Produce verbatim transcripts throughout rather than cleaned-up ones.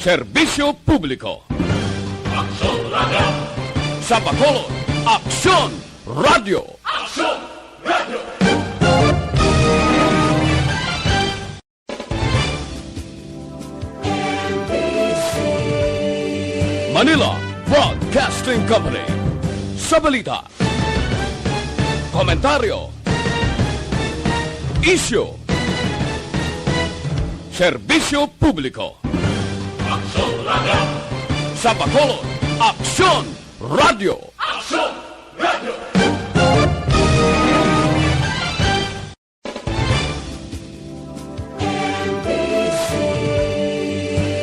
Serbisyo Publiko. Aksyon Radio. Sa Bacolod, Aksyon Radio. Aksyon Radio. Manila Broadcasting Company. Sa balita, komentaryo, isyu, serbisyo publiko. Aksyon Radio. Sa Bacolod, Aksyon Radio. Aksyon Radio.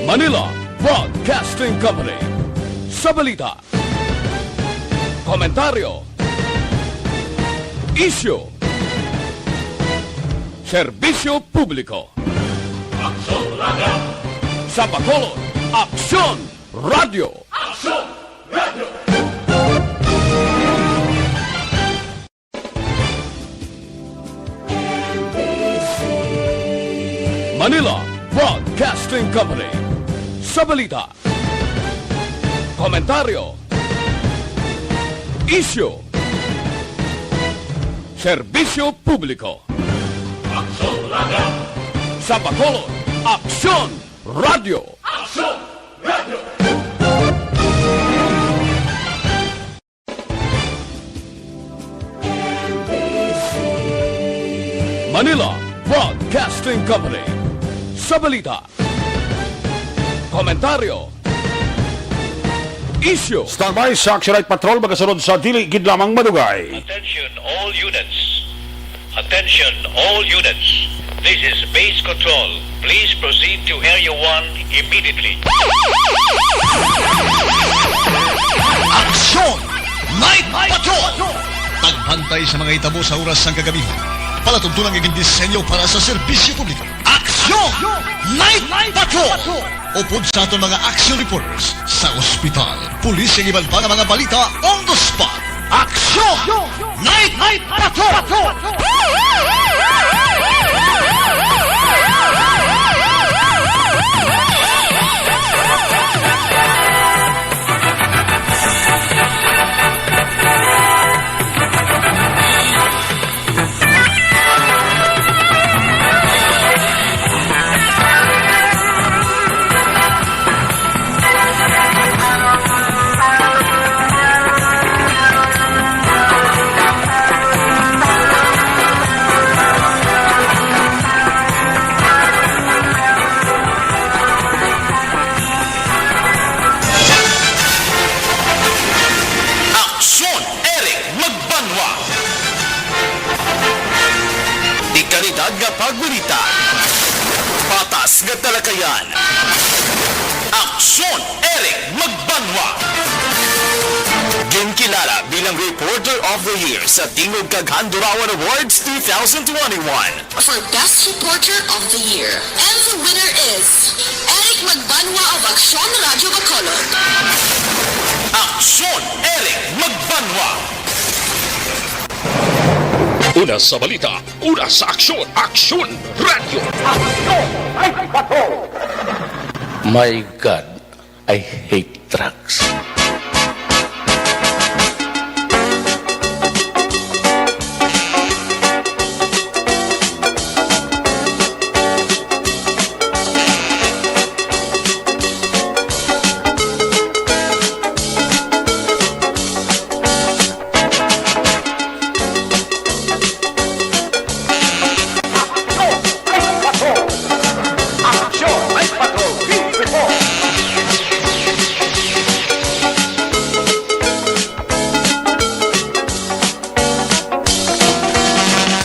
Manila Broadcasting Company. Sa balita, komentaryo, isyu, serbisyo publiko. Aksyon Radio. Sa Bacolod, Aksyon Radio. Aksyon Radio. Manila Broadcasting Company. Sa balita, komentaryo, isyu, serbisyo publiko. Aksyon Radio. Sa Bacolod, Aksyon Radio. Aksyon Radio. Manila Broadcasting Company. Sa balita, komentaryo, isyu. Standby sa Action Night Patrol, magasunod sa dili gid lamang madugay. Attention all units. Attention all units. This is Base Control. Please proceed to Area one immediately. Aksyon! Night Patrol! Pagbantay sa mga hitabo sa oras sang kagamihan. Palatuntunan nga gindisenyo para sa serbisyo publiko. Aksyon! Night Patrol! Upod sa aton mga action reporters sa ospital, pulis, kag iban pa nga mga balita on the spot. Aksyon! Night Patrol! Aksyon! Eric Magbanwa. Di kalidad nga pagbalita. Patas nga talakayan. Aksyon, Eric Magbanwa. Ginkilala bilang Reporter of the Year sa Tingog kag Handurawan Awards two thousand twenty-one. For Best Reporter of the Year. And the winner is Eric Magbanwa of Aksyon Radio Bacolod. Aksyon, Eric Magbanwa. Una sa balita, una sa aksyon, Aksyon Radio. Aksyon! Ay, pato! My God, I hate drugs.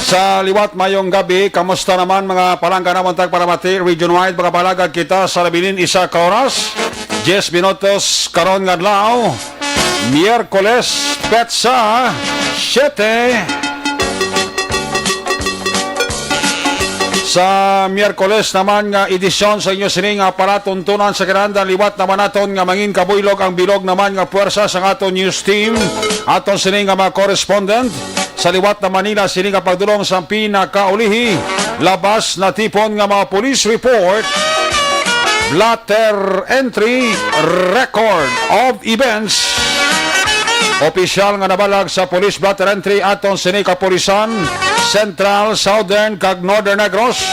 Sa liwat, mayong gabi. Kamusta naman, mga palangga namon tagparamati region-wide? Makabalagag kita sa labilin isa ka oras, diez minutos karon nga adlaw, Miyerkules, petsa siete. Sa Miyerkules naman nga edisyon sa inyo sini nga palatuntunan sa kinahanglan, liwat naman naton nga mangin kabuylog ang bilog naman nga puwersa sa aton news team. Aton sini nga mga correspondent sa liwat na Manila, sini nga pagdulong sa pinakaulihi, labas natipon nga mga police report. Blotter Entry Record of Events. Opisyal nga nabalag sa Police Blotter Entry aton sini kapulisan, Central, Southern, kag Northern Negros.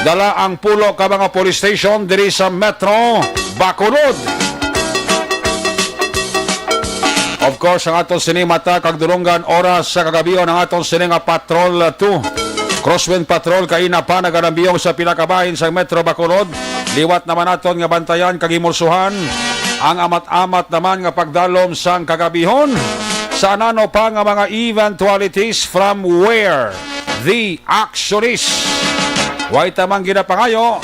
Dala ang pulo ka mga police station diri sa Metro Bacolod. Of course, ang aton sini mata kag dulonggan oras sa kagabion ang aton sini nga Patrol two. Crosswind Patrol kaina pa naganambiyong sa pila ka bahin sa Metro Bacolod. Liwat naman naton nga bantayan kag himulsuhan ang amat-amat naman nga pagdalom sang kagabihon. Sa anano pa nga mga eventualities from where the action is. Way tamang ginapangayo,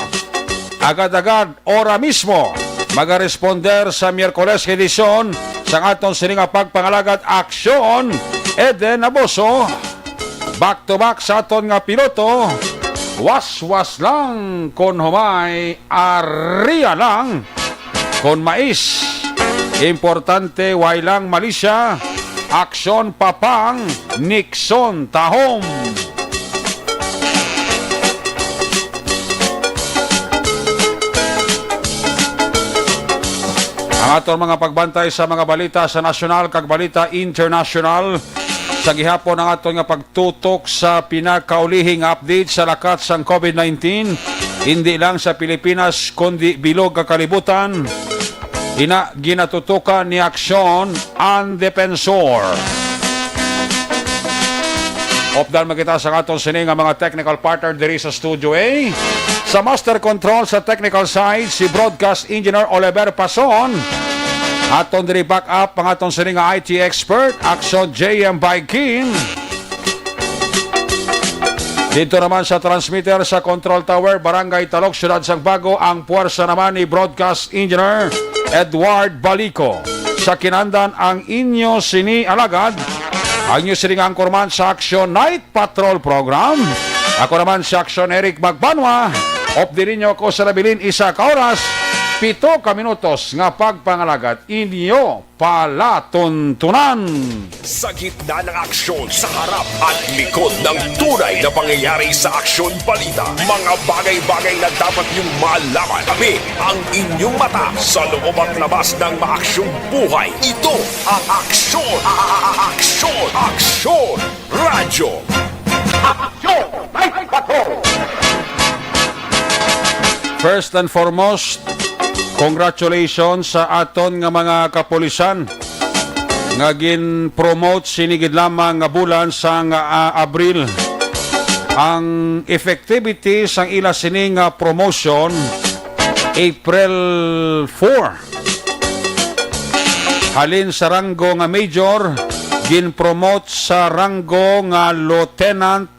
agad-agad, ora mismo, magaresponder sa Miyerkules nga edisyon sang aton sini nga pagpangalagad Aksyon Eden Abuso. Back to back sa aton nga piloto, waswas lang kon humay, aria lang kon mais. Importante, way lang malisya, aksyon papang, Nixon tahom. Ang aton mga pagbantay sa mga balita sa nasyonal kag balita internasyonal. Sa gihapon ang aton nga pagtutok sa pinakaulihi nga update sa lakat sang COVID nineteen, hindi lang sa Pilipinas kundi bilog nga kalibutan. Ina ginatutukan ni Aksyon ang Defensor. Updan man kita sa aton sini nga mga technical partner diri sa Studio A. Sa master control sa technical side, si Broadcast Engineer Oliver Pason. Aton diri back up ang aton sini nga I T expert, Aksyon J M Baikin. Dito naman sa transmitter sa Control Tower, Barangay Talok, Siyudad sang Bago, ang puwersa naman ni Broadcast Engineer Edward Balico. Sa kinandan ang inyo sini alagad, ang inyo sini nga anchorman sa Action Night Patrol Program. Ako naman si Action Eric Magbanwa. Updi ninyo ako sa nabilin isa ka oras, pito ka minutos nga pagpangalagad inyo palatuntunan. Sa gitna ng aksyon, sa harap at likod ng tunay na pangyayari sa Aksyon Balita, mga bagay-bagay na dapat niyong malaman. Kami ang inyong mata sa loob at labas ng maaksyong buhay. Ito ang Aksyon, a-, a-, a-, Aksyon, Aksyon Radyo. Aksyon Night Patrol. First and foremost, congratulations sa aton nga mga kapulisan nga gin-promote sini gid lamang nga bulan sang, ah, Abril. Ang effectivity sang ila sini nga promotion, April four. Halin sa ranggo nga major, gin-promote sa ranggo nga lieutenant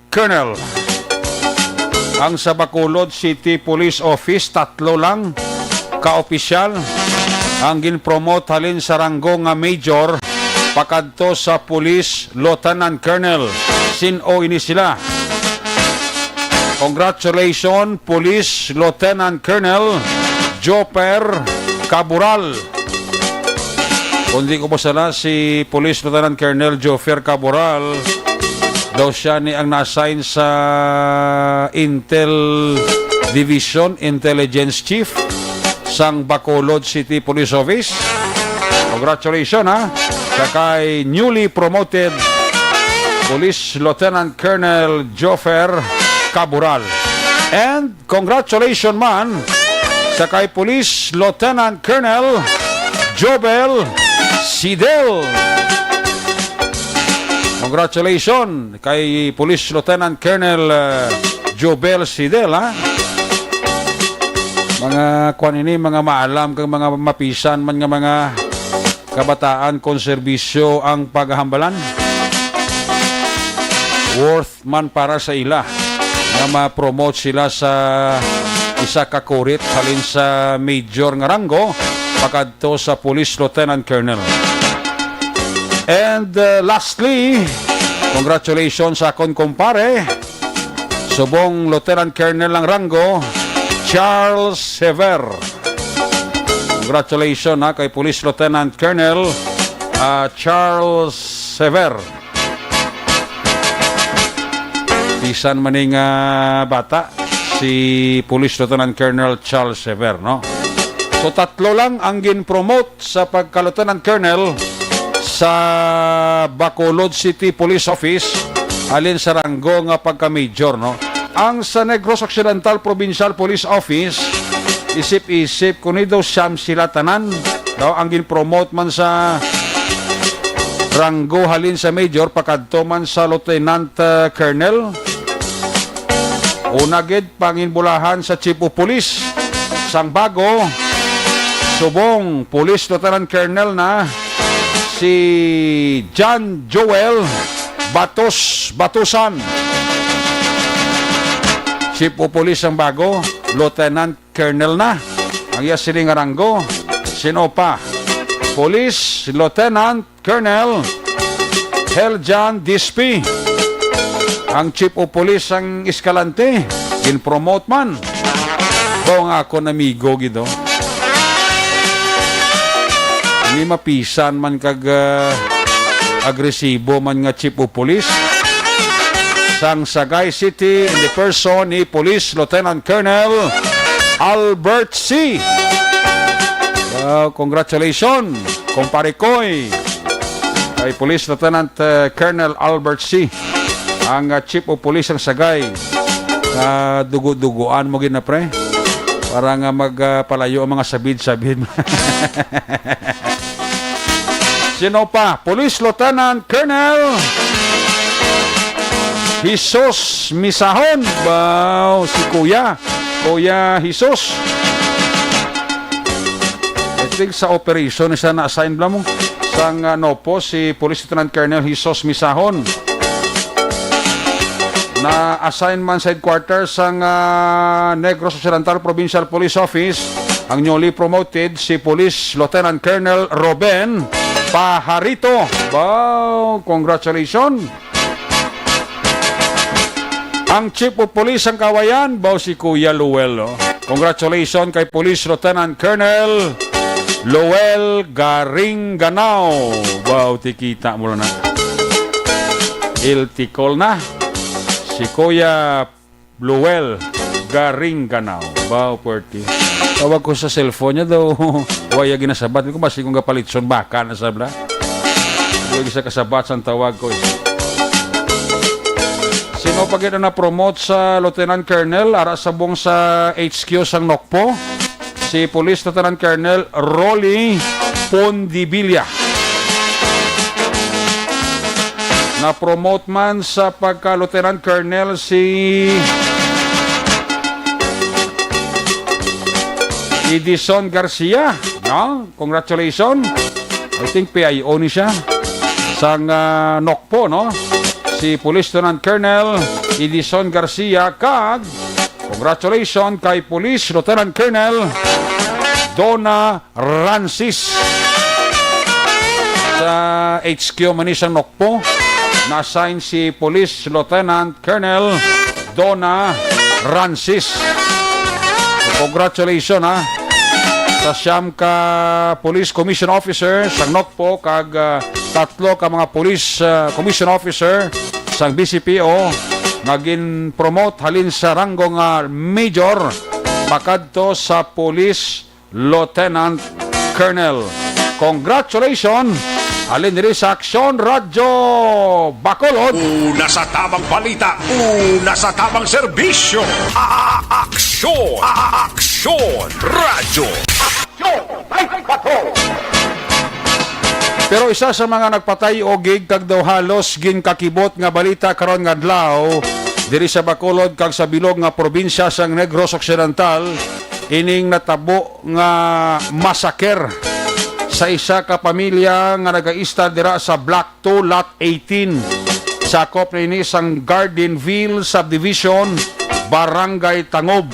colonel. Ang sa Bacolod City Police Office, tatlo lang ka opisyal ang gin-promote halin sa ranggo nga major pakadto sa Police Lieutenant Colonel. Sin-o ini sila? Congratulations, Police Lieutenant Colonel Joper Cabural. Kung di ko masala, si Police Lieutenant Colonel Jofer Cabural daw siya ni ang na-assign sa Intel Division, Intelligence Chief sang Bacolod City Police Office. Congratulations, ha, sa kay newly promoted Police Lieutenant Colonel Jofer Cabural. And congratulations man sa kay Police Lieutenant Colonel Jobel Sidel. Congratulations kay Police Lieutenant Colonel, uh, Jobel Sidel, ha? Mga kwan ini, mga maalam kag mga mapisan man nga mga kabataan kon serbisyo ang paghambalan. Worth man para sa ila nga ma-promote sila sa isa ka kurit halin sa major nga ranggo pakadto sa Police Lieutenant Colonel. And, uh, lastly, congratulations sa akon kumpare, subong Lieutenant Colonel ang ranggo, Charles Sever. Congratulations, ha, kay Police Lieutenant Colonel, ah, Charles Sever. Bisan man ning, ah, bata, si Police Lieutenant Colonel Charles Sever, no? So, tatlo lang ang gin-promote sa pagka-Lieutenant Colonel sa Bacolod City Police Office, halin sa ranggo nga pagka-major, no? Ang sa Negros Occidental Provincial Police Office, isip-isip ko ni daw siyam sila tanan, daw ang gin-promote man sa ranggo halin sa major pakadto man sa lieutenant, uh, colonel. Una gid, panginbulahan sa chief of police sang bago, subong police lieutenant colonel na si John Joel Batos Batusan. Chief of police sang bago, lieutenant colonel na ang iya sini nga ranggo. Sino pa? Police Lieutenant Colonel Heljan Dispi, ang chief of police sang Escalante, gin-promote man. Daw nga ako namigo gid, oh. Hindi mapisan man kag, ah, agresibo man nga chief of police sang Sagay City in the person ni Police Lieutenant Colonel Albert C. Wow, congratulations, kumpare koy. Kay Police Lieutenant, uh, Colonel Albert C, ang, uh, Chief of Police sang Sagay. Uh, dugo-duguan mo gid na, pre. Para nga mag, uh, palayo ang mga sabid-sabid. Sino pa? Police Lieutenant Colonel Jesus Misahon. Wow, si Kuya. Kuya Jesus. I think sa operation siya na-assign bala mo. Sang, ah, NOPO, si Police Lieutenant Colonel Jesus Misahon. Na-assign man sa headquarters sang, ah, Negros Occidental Provincial Police Office, ang newly promoted si Police Lieutenant Colonel Ruben Pajarito. Wow, congratulations. Ang Chief of Police sang Cauayan, baw si Kuya Luel, oh. Congratulations kay Police Lieutenant Colonel Luel Garingganao. Baw, tikita mo na. Iltikol na. Si Kuya Luel Garingganao. Baw, puwerte. Tawag ko sa cellphone niya daw. Waya ginasabat. Ko, basi kung gapalitson, baka na sabla. Wala sa kasabat sang tawag ko, eh. Sino pa gid ang na-promote sa Lieutenant Colonel? Ara sa bong sa H Q sang NOCPO, si Police Lieutenant Colonel Rolly Pondibilla. Na-promote man sa pagka-Lieutenant Colonel si Edison Garcia, no? Congratulations. I think P I O ni siya. Sang, ah, NOCPO, no? Si Police Lieutenant Colonel Edison Garcia kag congratulations kay Police Lieutenant Colonel Donna Rancis. Sa H Q man ni sang NOCPO, na-assign si Police Lieutenant Colonel Donna Rancis. Congratulations, ha, sa siyam ka Police Commission Officer sang NOCPO kag, ah, tatlo ka mga Police, ah, Commission Officer sang B C P O nga gin-promote halin sa ranggo nga Major pakadto sa Police Lieutenant Colonel. Congratulations! Halin diri sa Aksyon Radyo Bacolod. Una sa tamang balita, una sa tamang serbisyo. A-, a-, Aksyon! A-, a-, Aksyon! Radyo. Aksyon! Ay, patro! Pero isa sa mga nagpatay-o gid kag daw halos ginkakibot nga balita karon nga adlaw diri sa Bacolod kag sa bilog nga probinsya sang Negros Occidental, ining natabo nga massacre sa isa ka pamilya nga nagaistar dira sa Block two, Lot eighteen. Sakop na ini sang Gardenville Subdivision, Barangay Tangob.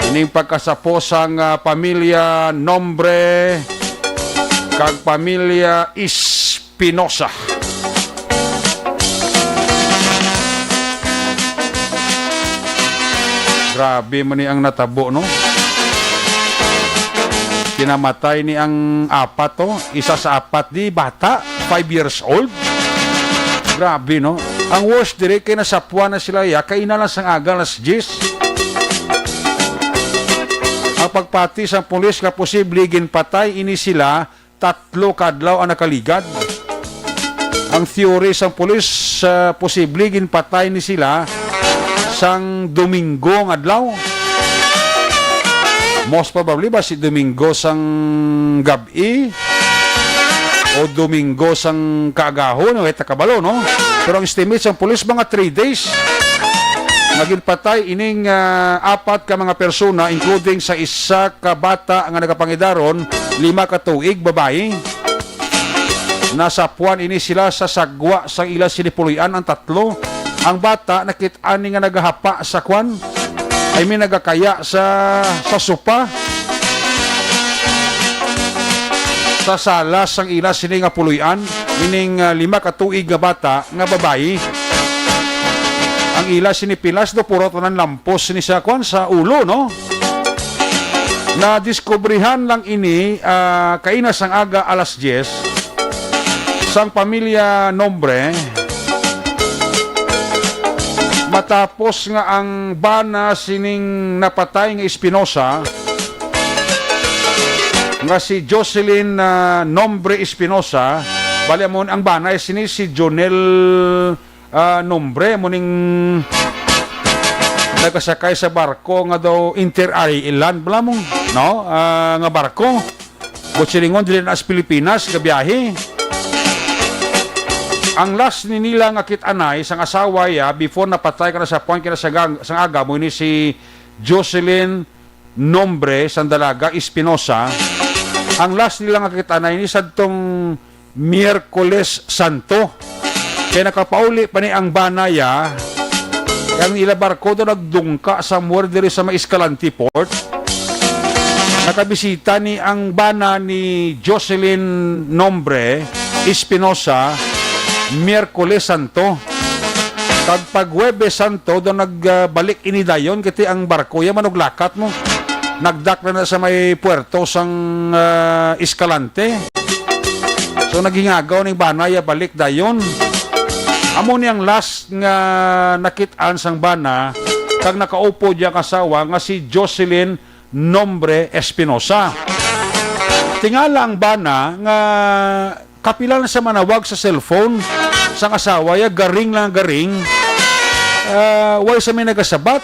Ining pagkasapo sang, ah, pamilya Nombre kag pamilya Espinosa. Grabe man ni ang natabo, no? Kinamatay ni ang apat, to. Isa sa apat, di bata, five years old. Grabe, no? Ang worst diri kay nasapuan na sila, ya, kaina lang sang aga, alas diyes. pagpati sang pulis nga posible ginpatay ini sila tatlo ka adlaw ang nakaligad. Ang theory sang pulis, ah, posible ginpatay ni sila sang Domingo nga adlaw. Most probably ba si Domingo sang gab-i o Domingo sang kaagahon, no? Kita kabalo, no? Pero ang estimate sang pulis, mga three days nga ginpatay ining, ah, apat ka mga persona, including sa isa ka bata nga nagapangidaron lima ka tuig, babayi. Nasapuan ini sila sa sagwa sang ila sini puloy-an ang tatlo. Ang bata nakit-an ni nga nagahapa sa kwan, I mean, nagakaya sa, sa sopa, sa sala sang ila sini nga puloy-an, meaning, ah, lima ka tuig nga bata nga babayi. Ang ila sini pilas do puro tanan lampos ni sa kwan, sa ulo, no? Nadiskubrihan lang ini, ah, kaina sang aga alas diyes sang pamilya Nombre matapos nga ang bana sining napatay nga Espinosa nga si Jocelyn, ah, Nombre Espinosa, bali mo ang bana sini si Jonel, ah, Nombre, mo ning nagkasakay sa barko nga daw inter-island bala mo, no? Ah, nga barko. Buot silingon, diri na sa Pilipinas, gabiyahe. Ang last ni nila nga kit-anay sang asawa ya before napatay ka na sa puwan kina sa, sang aga mo ini si Jocelyn Nombre sang Dalaga Espinosa. Ang last nila nga kit-anay ni sadtong Miyerkules Santo. Kay nakapauli pa ni ang bana ya, ang ila barko daw nagdungka somewhere diri sa may Escalante Port. Nakabisita ni ang bana ni Jocelyn Nombre Espinosa, Miyerkules Santo. Kag pag Huwebes Santo daw nagbalik ini dayon, kay ang barko ya manuglakat mo. Nagdak na na sa may puerto sang, ah, Escalante. So, naghingagaw ning bana ya balik dayon. Amo ni ang last nga nakit-an sang bana kag nakaupod ya ang asawa nga si Jocelyn Nombre Espinosa. Tingala ang bana nga kapila na siya manawag sa cellphone sang asawa ya, garing lang garing. Ah, way sa may nagasabat.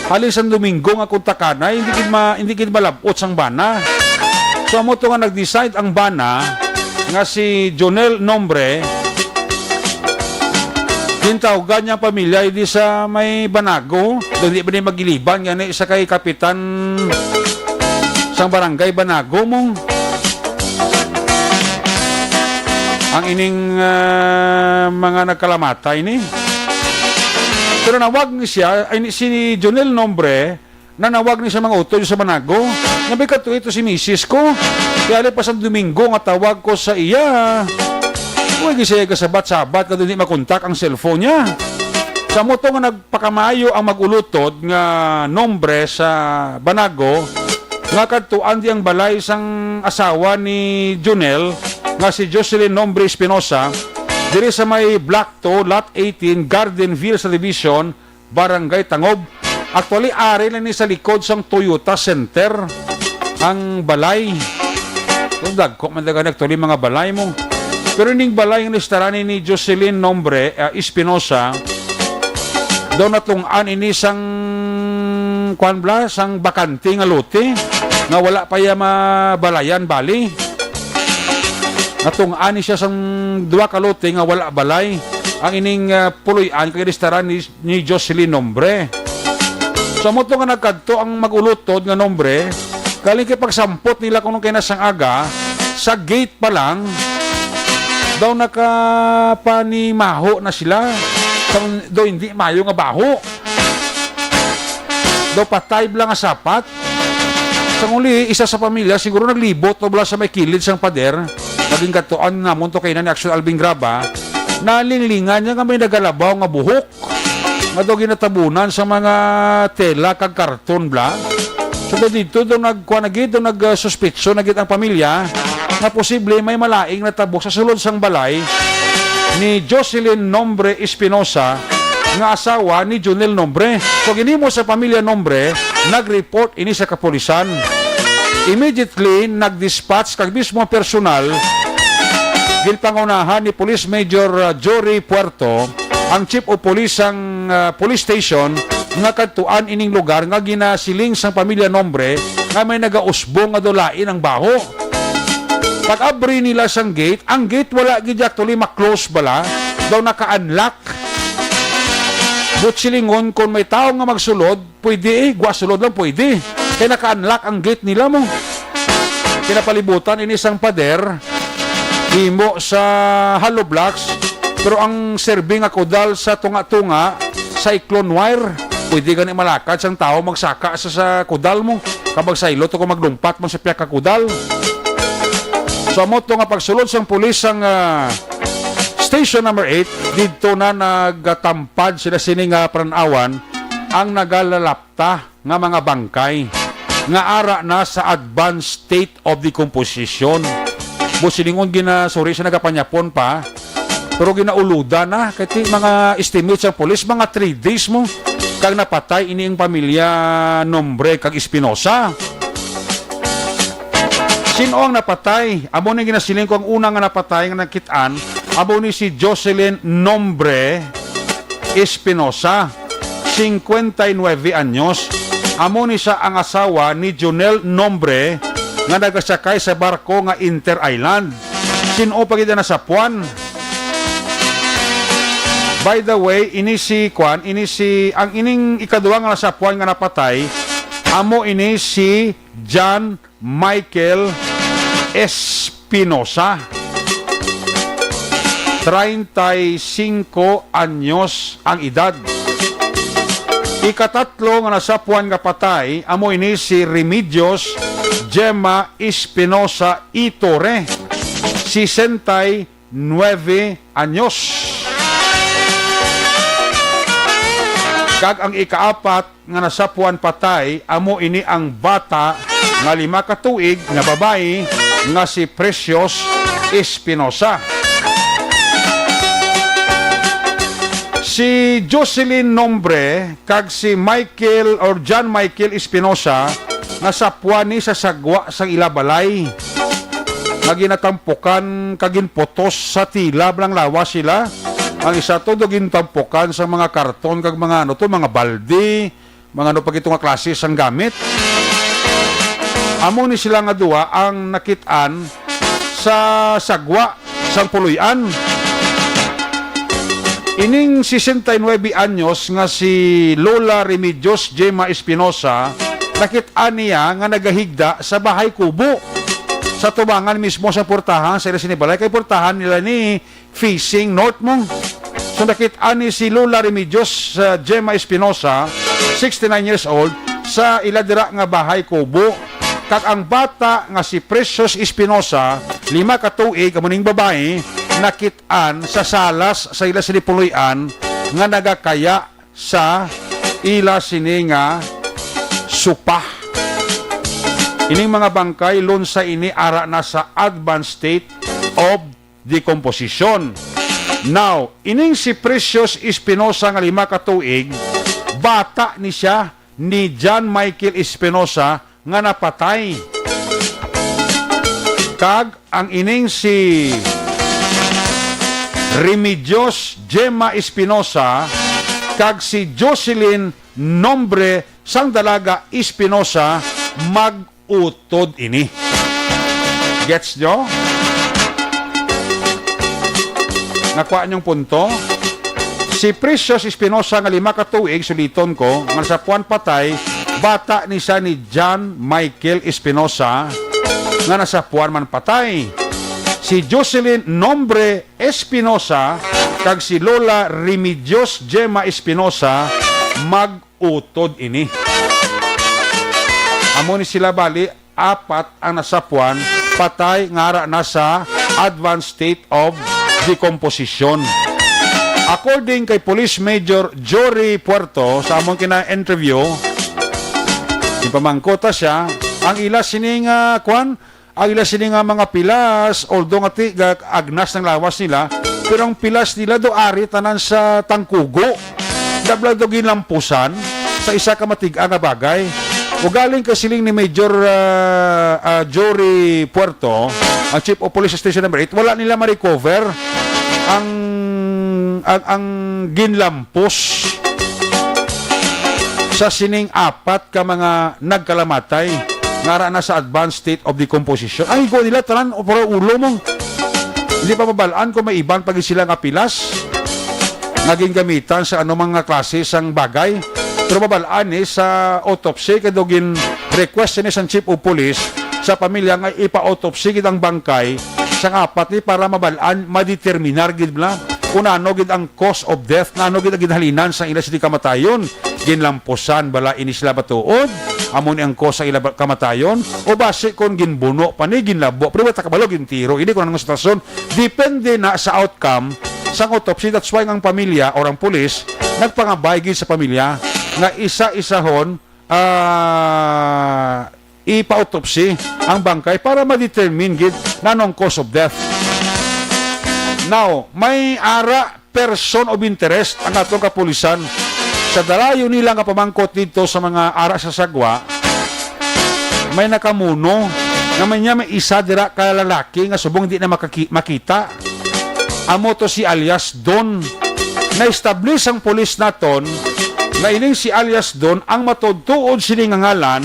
Halin sang Domingo nga kontakanay, hindi gid ma-, hindi gid malab-ot sang bana. So, amo to nga nag-decide ang bana nga si Jonel Nombre, gintawgan niya ang pamilya di sa may Banago, daw di ba ni magiliban nga ni sa kay Kapitan sang Barangay Banago mo. Ang ining, ah, mga nagkalamata ini. Pero nawag ni siya, ay, ni, si Jonel Nombre, nanawag ni sa mga utod sa Banago. Nabi ka to, ito si misis ko. Kaya pa sa Domingo nga tawag ko sa iya. Uy, gisaya ka sabat-sabat ka hindi makontak ang cellphone niya. Sa mo to nga nagpakamayo ang mag-ulutod nga nombre sa Banago, nga kadtuan di ang balay sang asawa ni Junel, nga si Jocelyn Nombre Espinosa, diri sa may Block two, Lot eighteen, Garden View Subdivision, Barangay Tangob. Actually, ari lang ni sa likod sang Toyota Center ang balay. Kung dagko man dagan actually mga balay mo. Pero ning balay nga nistaran ni Jocelyn Nombre, ah, Espinosa, daw natung'an ini sang, kuwan bala, sang bakante nga lote nga wala pa iya mabalayan bali. Natung'an ni siya sang duha ka lote nga wala balay. Ang ining, ah, puloy-an kag listaran ni, ni Jocelyn Nombre. Sa mo to nga nagkadto ang mag-ulutod nga nombre, kaling kay pagsampot nila kuno kay nasang aga, sa gate pa lang, daw nakapanimaho na sila. Sa, daw hindi mayo nga baho. Daw patay lang nga sapat. Sa uli, isa sa pamilya, siguro naglibot o bala sa may kilid sang pader, naging katuan namon to kay na ni Action Alvin Graba, nalinglingan niya nga may nagalabaw nga buhok nga daw ginatabunan sa mga tela kag karton bla. So, daw dito daw nagkuha na gid, daw nagsuspitso na gid ang pamilya nga posible may malaing natabo sa sulod sang balay ni Jocelyn Nombre Espinosa nga asawa ni Junel Nombre. So, ginhimo sa pamilya Nombre, nag-report ini sa kapulisan. Immediately, nag-dispatch kag mismo personal, ginpangunahan ni Police Major, uh, Jory Puerto, ang Chief of Police sang, uh, police station nga kadtuan ining lugar nga ginasiling sang pamilya Nombre nga may nagausbong nga dulain ang baho. Pag-abri nila sang gate, ang gate wala gid actually ma-close bala, daw naka-unlock. But silingon, kung may tawo nga magsulod, pwede eh, gwa sulod lang pwede. Kay naka-unlock ang gate nila mo. Kinapalibutan ini sang pader, himo sa hollow blocks, pero ang serbi nga kudal sa tunga-tunga, cyclone wire, pwede gani malakad sang tawo magsaka sa, sa kudal mo, kag magsaylot o kung maglumpat man sa pihak ka kudal. So, amo to nga pagsulod sang pulis sang, ah, Station Number Eight, didto na nagatampad sila sini nga panan-awan ang nagalalapta nga mga bangkay nga ara na sa advanced state of decomposition. Mo silingon, ginasuri sa nagapanyapon pa, pero ginauludan na kay ti mga estimate sang pulis, mga three days mo kag napatay ini ang pamilya Nombre kag Espinosa. Sino ang napatay? Amo ni ginasiling ko, ang una nga napatay nga nakit-an, amo ni si Jocelyn Nombre Espinosa, cincuenta y nueve anyos. Amo ni siya ang asawa ni Jonel Nombre nga nagasakay sa barko nga Inter Island. Sino pa gid ang nasapuan? By the way, ini si kwan, ini si, ang ining ikaduha nga nasapuan nga napatay, amo ini si John Michael Espinosa. Treinta y cinco anyos ang edad. Ikatatlo nga nasapuan nga patay amo ini si Remedios Gemma Espinosa y Torre, sesenta y nueve anyos. Kag ang ikaapat nga nasapuan patay amo ini ang bata nga lima ka tuig nga babayi nga si Precious Espinosa. Si Jocelyn Nombre kag si Michael or John Michael Espinosa nasapuan ni sa sagwa sang ila balay nga ginatampukan kag ginputos sa tila lang lawas sila. Ang isa to do gintampukan sa mga karton kag mga ano to, mga baldi, mga ano pa gito nga klase sang gamit. Amo ni sila nga duwa ang nakit-an sa sagwa sang puloy-an. Ining sesenta y nuebe anyos nga si Lola Remedios Gemma Espinosa, nakit-an niya nga nagahigda sa bahay kubo sa tubangan mismo sa portahan sa ila sini balay, kay portahan nila ni facing north mo. So, nakit-an ni si Lola Remedios, uh, Gemma Espinosa, sixty-nine years old, sa ila dira nga bahay kubo. Kag ang bata nga si Precious Espinosa, lima ka tuig, amo ning babayi, nakit-an sa salas sa ila sini puloy-an nga nagakaya sa ila sini nga supa. Ining mga bangkay, lunsay ini ara na sa advanced state of decomposition. Now, ining si Precious Espinosa nga lima ka tuig, bata ni siya ni John Michael Espinosa nga napatay. Kag ang ining si Remedios Gemma Espinosa kag si Jocelyn Nombre sang Dalaga Espinosa mag-utod ini. Gets nyo? Nakuha niyo ang punto? Si Precious Espinosa nga lima ka tuig, suliton ko, nga nasapuan patay, bata ni siya ni John Michael Espinosa, nga nasapuan man patay. Si Jocelyn Nombre Espinosa kag si Lola Remedios Gemma Espinosa mag-utod ini. Amo ni sila bali, apat ang nasapuan patay nga ara na sa advanced state of decomposition. According kay Police Major Jory Puerto, sa among kina-interview, ipamangkot ta siya, ang ila sini nga, kwan, ang ila sini nga mga pilas, although nga ti-, ga-, agnas ng lawas nila, pero ang pilas nila do ari tanan sa tangkugo. Nabla daw ginlampusan sa isa ka matig-a nga bagay. Ugaling kay siling ni Major, ah, ah, Jory Puerto, ang Chief of Police sa Station Number Eight, wala nila ma-recover ang, ang, ang ginlampos sa sining apat ka mga nagkalamatay nga ara na sa advanced state of decomposition. Ay, go nila tanan o para ulo mo. Hindi pa mabalaan kung may iban pa gid sila nga pilas nga gingamitan sa anumang mga klase sang bagay. Pero mabalaan ni sa autopsy kay daw gin-request ni sang Chief of Police sa pamilya nga ipa-autopsy gid ang bangkay sang apat ni para mabalaan, madeterminar gid bala kung ano gid ang cause of death, nga ano gid ang ginhalinan sang ila sini kamatayon. Ginlampusan bala ini sila matuod? Amo ni ang cause sang ila ba-, kamatayon? O basi kon ginbuno pa ni, ginlabo, pero wala ta kabalo, gintiro ini, kung anong sitwasyon. Depende na sa outcome sang autopsy. That's why ang pamilya or ang pulis nagpangabay gid sa pamilya nga isa-isahon, ah, ipa-autopsy ang bangkay para ma-determine gid nanong cause of death. Now, may ara person of interest ang atong kapulisan. Sa dalayo nila nga pamangkot didto sa mga ara sa sagwa, may nakamuno nga may niya may isa dira ka lalaki nga subong di na makaki-, makita. Amo to si alias Don. Na-establish ang pulis naton nga ining si alias Don ang matuod-tuod sini nga ngalan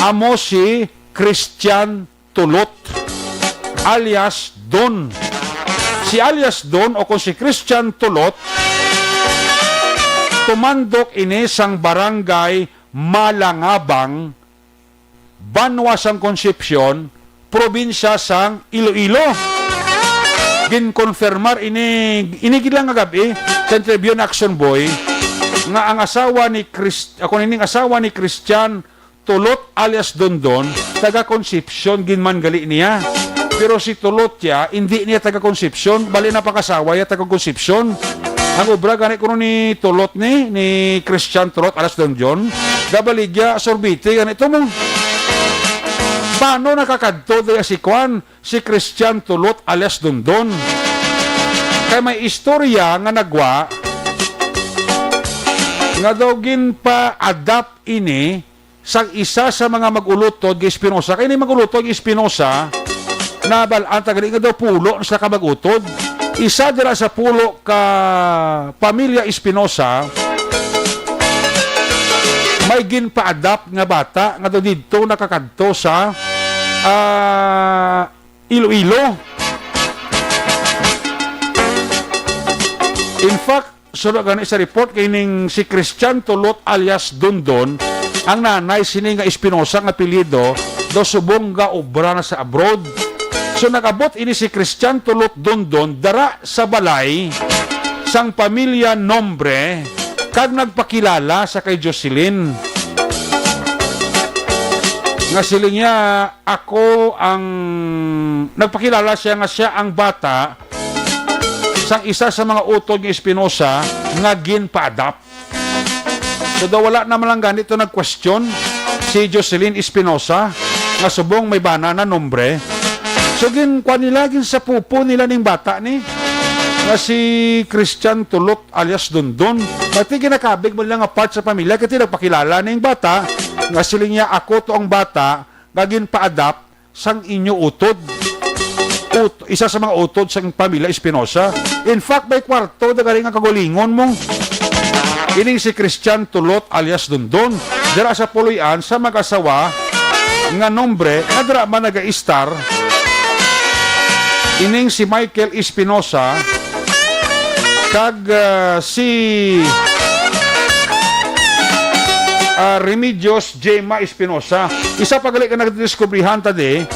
amo si Christian Tulot alias Don. Si alias Don o kung si Christian Tulot, tumandok ini sang barangay Malangabang, banwa sang Concepcion, probinsya sang Iloilo. Ginkonfirmar ini, ini gid lang nga gab-i sa interview ni Action Boy nga ang asawa ni Chris-, ako nining asawa ni Christian Tulot alias Dondon, taga Concepcion gid man gali niya. Pero si Tulot ya, hindi niya taga Concepcion, bali na pangasawa ya taga Concepcion. Ang obra gani kuno ni Tulot ni, ni Christian Tulot alias Dondon, gabaligya, sorbete gani to mo. Paano nakakadto daya si Kwan, si Christian Tulot alias Dondon? Kay may istorya nga nagwa nga daw ginpa-adapt ini sang isa sa mga mag-ulutod nga Espinosa. Kay ni mag-ulutod nga Espinosa, nabal-an ta gali nga daw pulo na sila ka mag-utod. Isa dira sa pulo ka pamilya Espinosa, may ginpa-adapt nga bata nga daw didto nakakadto sa, ah, Iloilo. In fact, suno gani sa report kay ning si Christian Tulot alias Dondon, ang nanay sini nga Espinosa nga apelyido, daw subong nga obra na sa abroad. So nag-abot ini si Christian Tulot Dondon dara sa balay sang pamilya Nombre kag nagpakilala sa kay Jocelyn. Nga siling niya, ako ang, nagpakilala siya nga siya ang bata sang isa sa mga utod nga Espinosa nga ginpa-adopt. So daw wala naman lang ganito nag-question si Jocelyn Espinosa nga subong may bana na Nombre. So ginkuan nila, ginsapupo nila ning bata ni nga si Christian Tulot alias Dondon. Pati ginakabig mo lang nga part sa pamilya, kay nagpakilala ning bata nga siling niya, "Ako to ang bata nga ginpa-adopt sang inyo utod." Ut-, isa sa mga utod sang pamilya Espinosa. In fact, may kwarto na gani nga kagulingon mo. Ining si Christian Tulot alias Dondon, dira sa Puloy-an sa mag-asawa nga Nombre nga dira man nagaistar. Ining si Michael Espinosa kag, ah, si, ah, Remedios Gemma Espinosa. Isa pa gali ka nagdiskubrihan ta di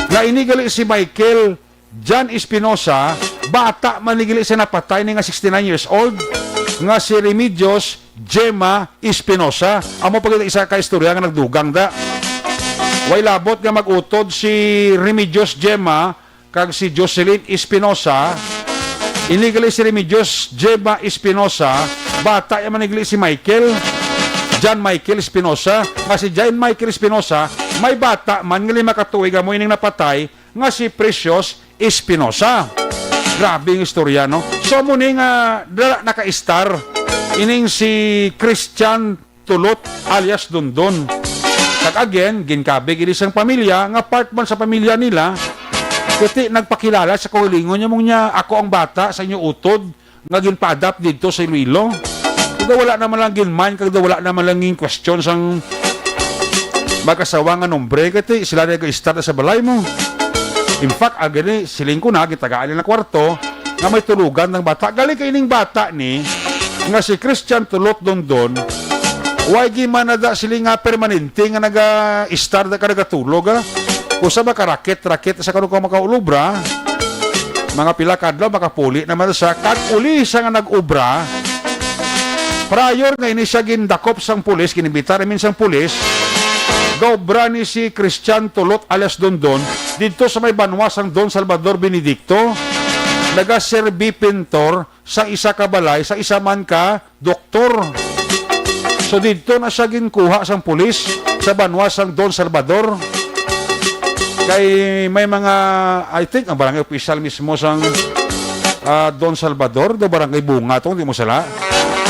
nga ini gali si Michael John Espinosa, bata man ni gali sa napatay ni nga sixty-nine years old, nga si Remedios Gemma Espinosa. Amo pa gid isa ka istorya nga nagdugang da. Way labot nga mag-utod si Remedios Gemma kag si Jocelyn Espinosa. Ini gali si Remedios Gemma Espinosa, bata ya man ni gali si Michael, John Michael Espinosa, nga si John Michael Espinosa, may bata man nga lima ka tuig amo ining napatay, nga si Precious Espinosa. Grabe ang istorya, no? So, amo ni nga dala nakaistar ining si Christian Tulot alias Dondon. Kag again, ginkabig ini sang pamilya nga part man sa pamilya nila, kuti nagpakilala sa kaugalingon niya, mong niya, "Ako ang bata sa inyo utod nga ginpa-adopt didto sa Iloilo." Kag wala naman lang ginmind, kag wala naman lang gin-question sang mag-asawa nga nombre, kay ti sila nag-start sa balay mo. In fact, ang gani, siling ko na, gitagaan nila kwarto, nga may tulugan ng bata. Galing kay ining bata ni, nga si Christian Tulot Dondon, way gimanada sila nga permanente nga naga-start ka nagatulog, ah. Usa ba ka rakit-rakit sa kano ka makaulubra, mga pila ka adlaw, makapuli naman sa kag uli siya nga nag-ubra. Prior nga ini siya gindakop sang pulis, ginimbitar, I mean, sang pulis, gaobra ni si Christian Tulot alias Dondon didto sa may banwa sang Don Salvador Benedicto. Nagaserbi pintor sa isa ka balay sa isa man ka doktor. So, didto na siya ginkuha sang pulis sa banwa sang Don Salvador. Kay may mga, I think, ang barangay opisyal mismo sang, ah, Don Salvador, do barangay Bunga to, di mo sala.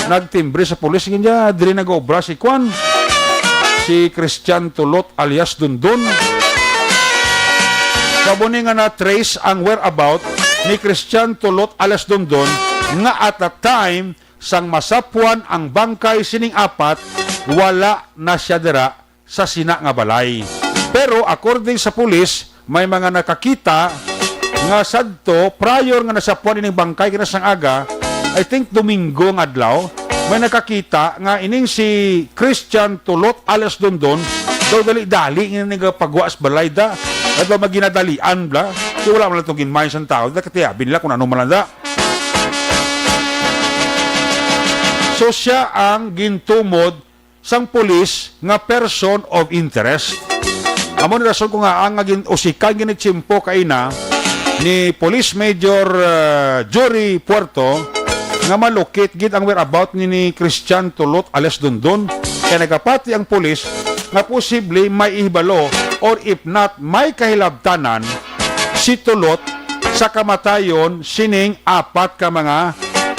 Nagtimbre sa pulis, yun niya, diri nag-obra si Kwan, si Christian Tulot alias Dundon. Kabo ni nga na-trace ang whereabout ni Christian Tulot alias Dundon, nga at the time sang masapwan ang bangkay sining apat, wala na siya dira sa sina nga balay. Pero according sa pulis, may mga nakakita nga sadto, prior nga nasapwan ining bangkay kina sang aga, I think Domingo nga adlaw, may nakakita nga ining si Christian Tulot alias Dondon daw dali-dali nga nagapagwa sa balay da. At daw maginadalian bla. Kaya wala man lang itong ginmayan sang tao. Da katiyabi nila kung ano man lang da. So siya ang gintumod sang pulis nga person of interest. Amo ni rason ko nga ang nga gin-, usikan ginitsimpo kaina ni Police Major, uh, Jory Puerto nga malukit gid ang whereabout ni, ni Christian Tulot alias Dundon, kay nagapati ang pulis nga posible may ihibalo or if not may kahilabtanan si Tulot sa kamatayon sining apat ka mga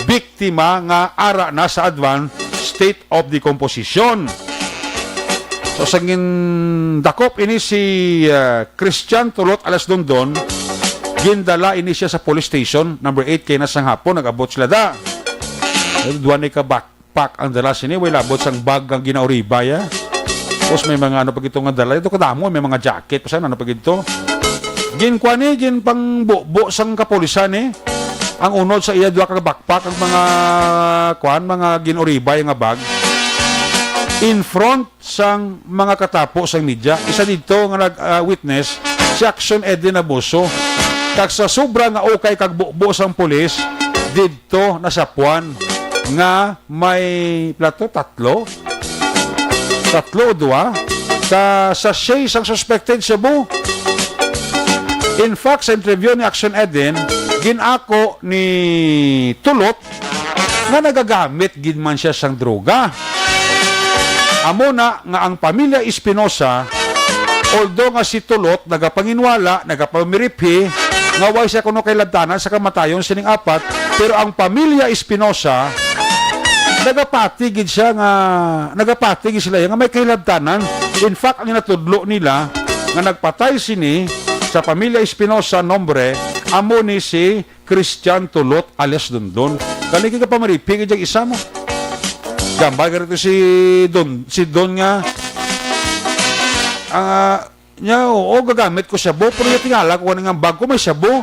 biktima nga ara na sa advanced state of decomposition. So, sa gindakop ini si, ah, Christian Tulot alias Dondon, gindala ini siya sa police station, number eight, kay na sang hapon, nag-abot sila da. Duwa ni ka backpack ang dala sini, way labot sang bag ang ginauribay, ah. Tapos may mga ano pa gito nga dala. Ito kadamo, may mga jacket pa sa ano pa gito. Ginkuan ni, ginpangbubo sang kapulisan ni. Ang unod sa iya, duha ka backpack, ang mga, kuan, mga ginuribay nga bag. In front sang mga katapo sang media, isa dito nga nag, ah, witness, si Action Eddie Naboso. Kag sa sobra nga ukay kag bubo sang pulis, didto nasapuan nga may plato, tatlo? Tatlo o duha ka sachet sang suspected shabu. In fact, sa interview ni Action Eden, ginako ni Tulot nga nagagamit gid man siya sang droga. Amo na nga ang pamilya Espinosa, although nga si Tulot nagapanginwala, nagapamiriphi nga way siya kuno kahilabtanan sa kamatayon sining apat, pero ang pamilya Espinosa, nagapati gid siya nga, nagapati gid sila nga may kahilabtanan. In fact, ang ginatudlo nila nga nagpatay sini sa pamilya Espinosa nombre amo ni si Christian Tulot alias Dondon. Kani ka pamaripi gid ang isa mo. Gambal ka rito si Don, si Don nga, ah, niya, oo, gagamit ko shabu, pero yung tingala ko nga bag ko may shabu.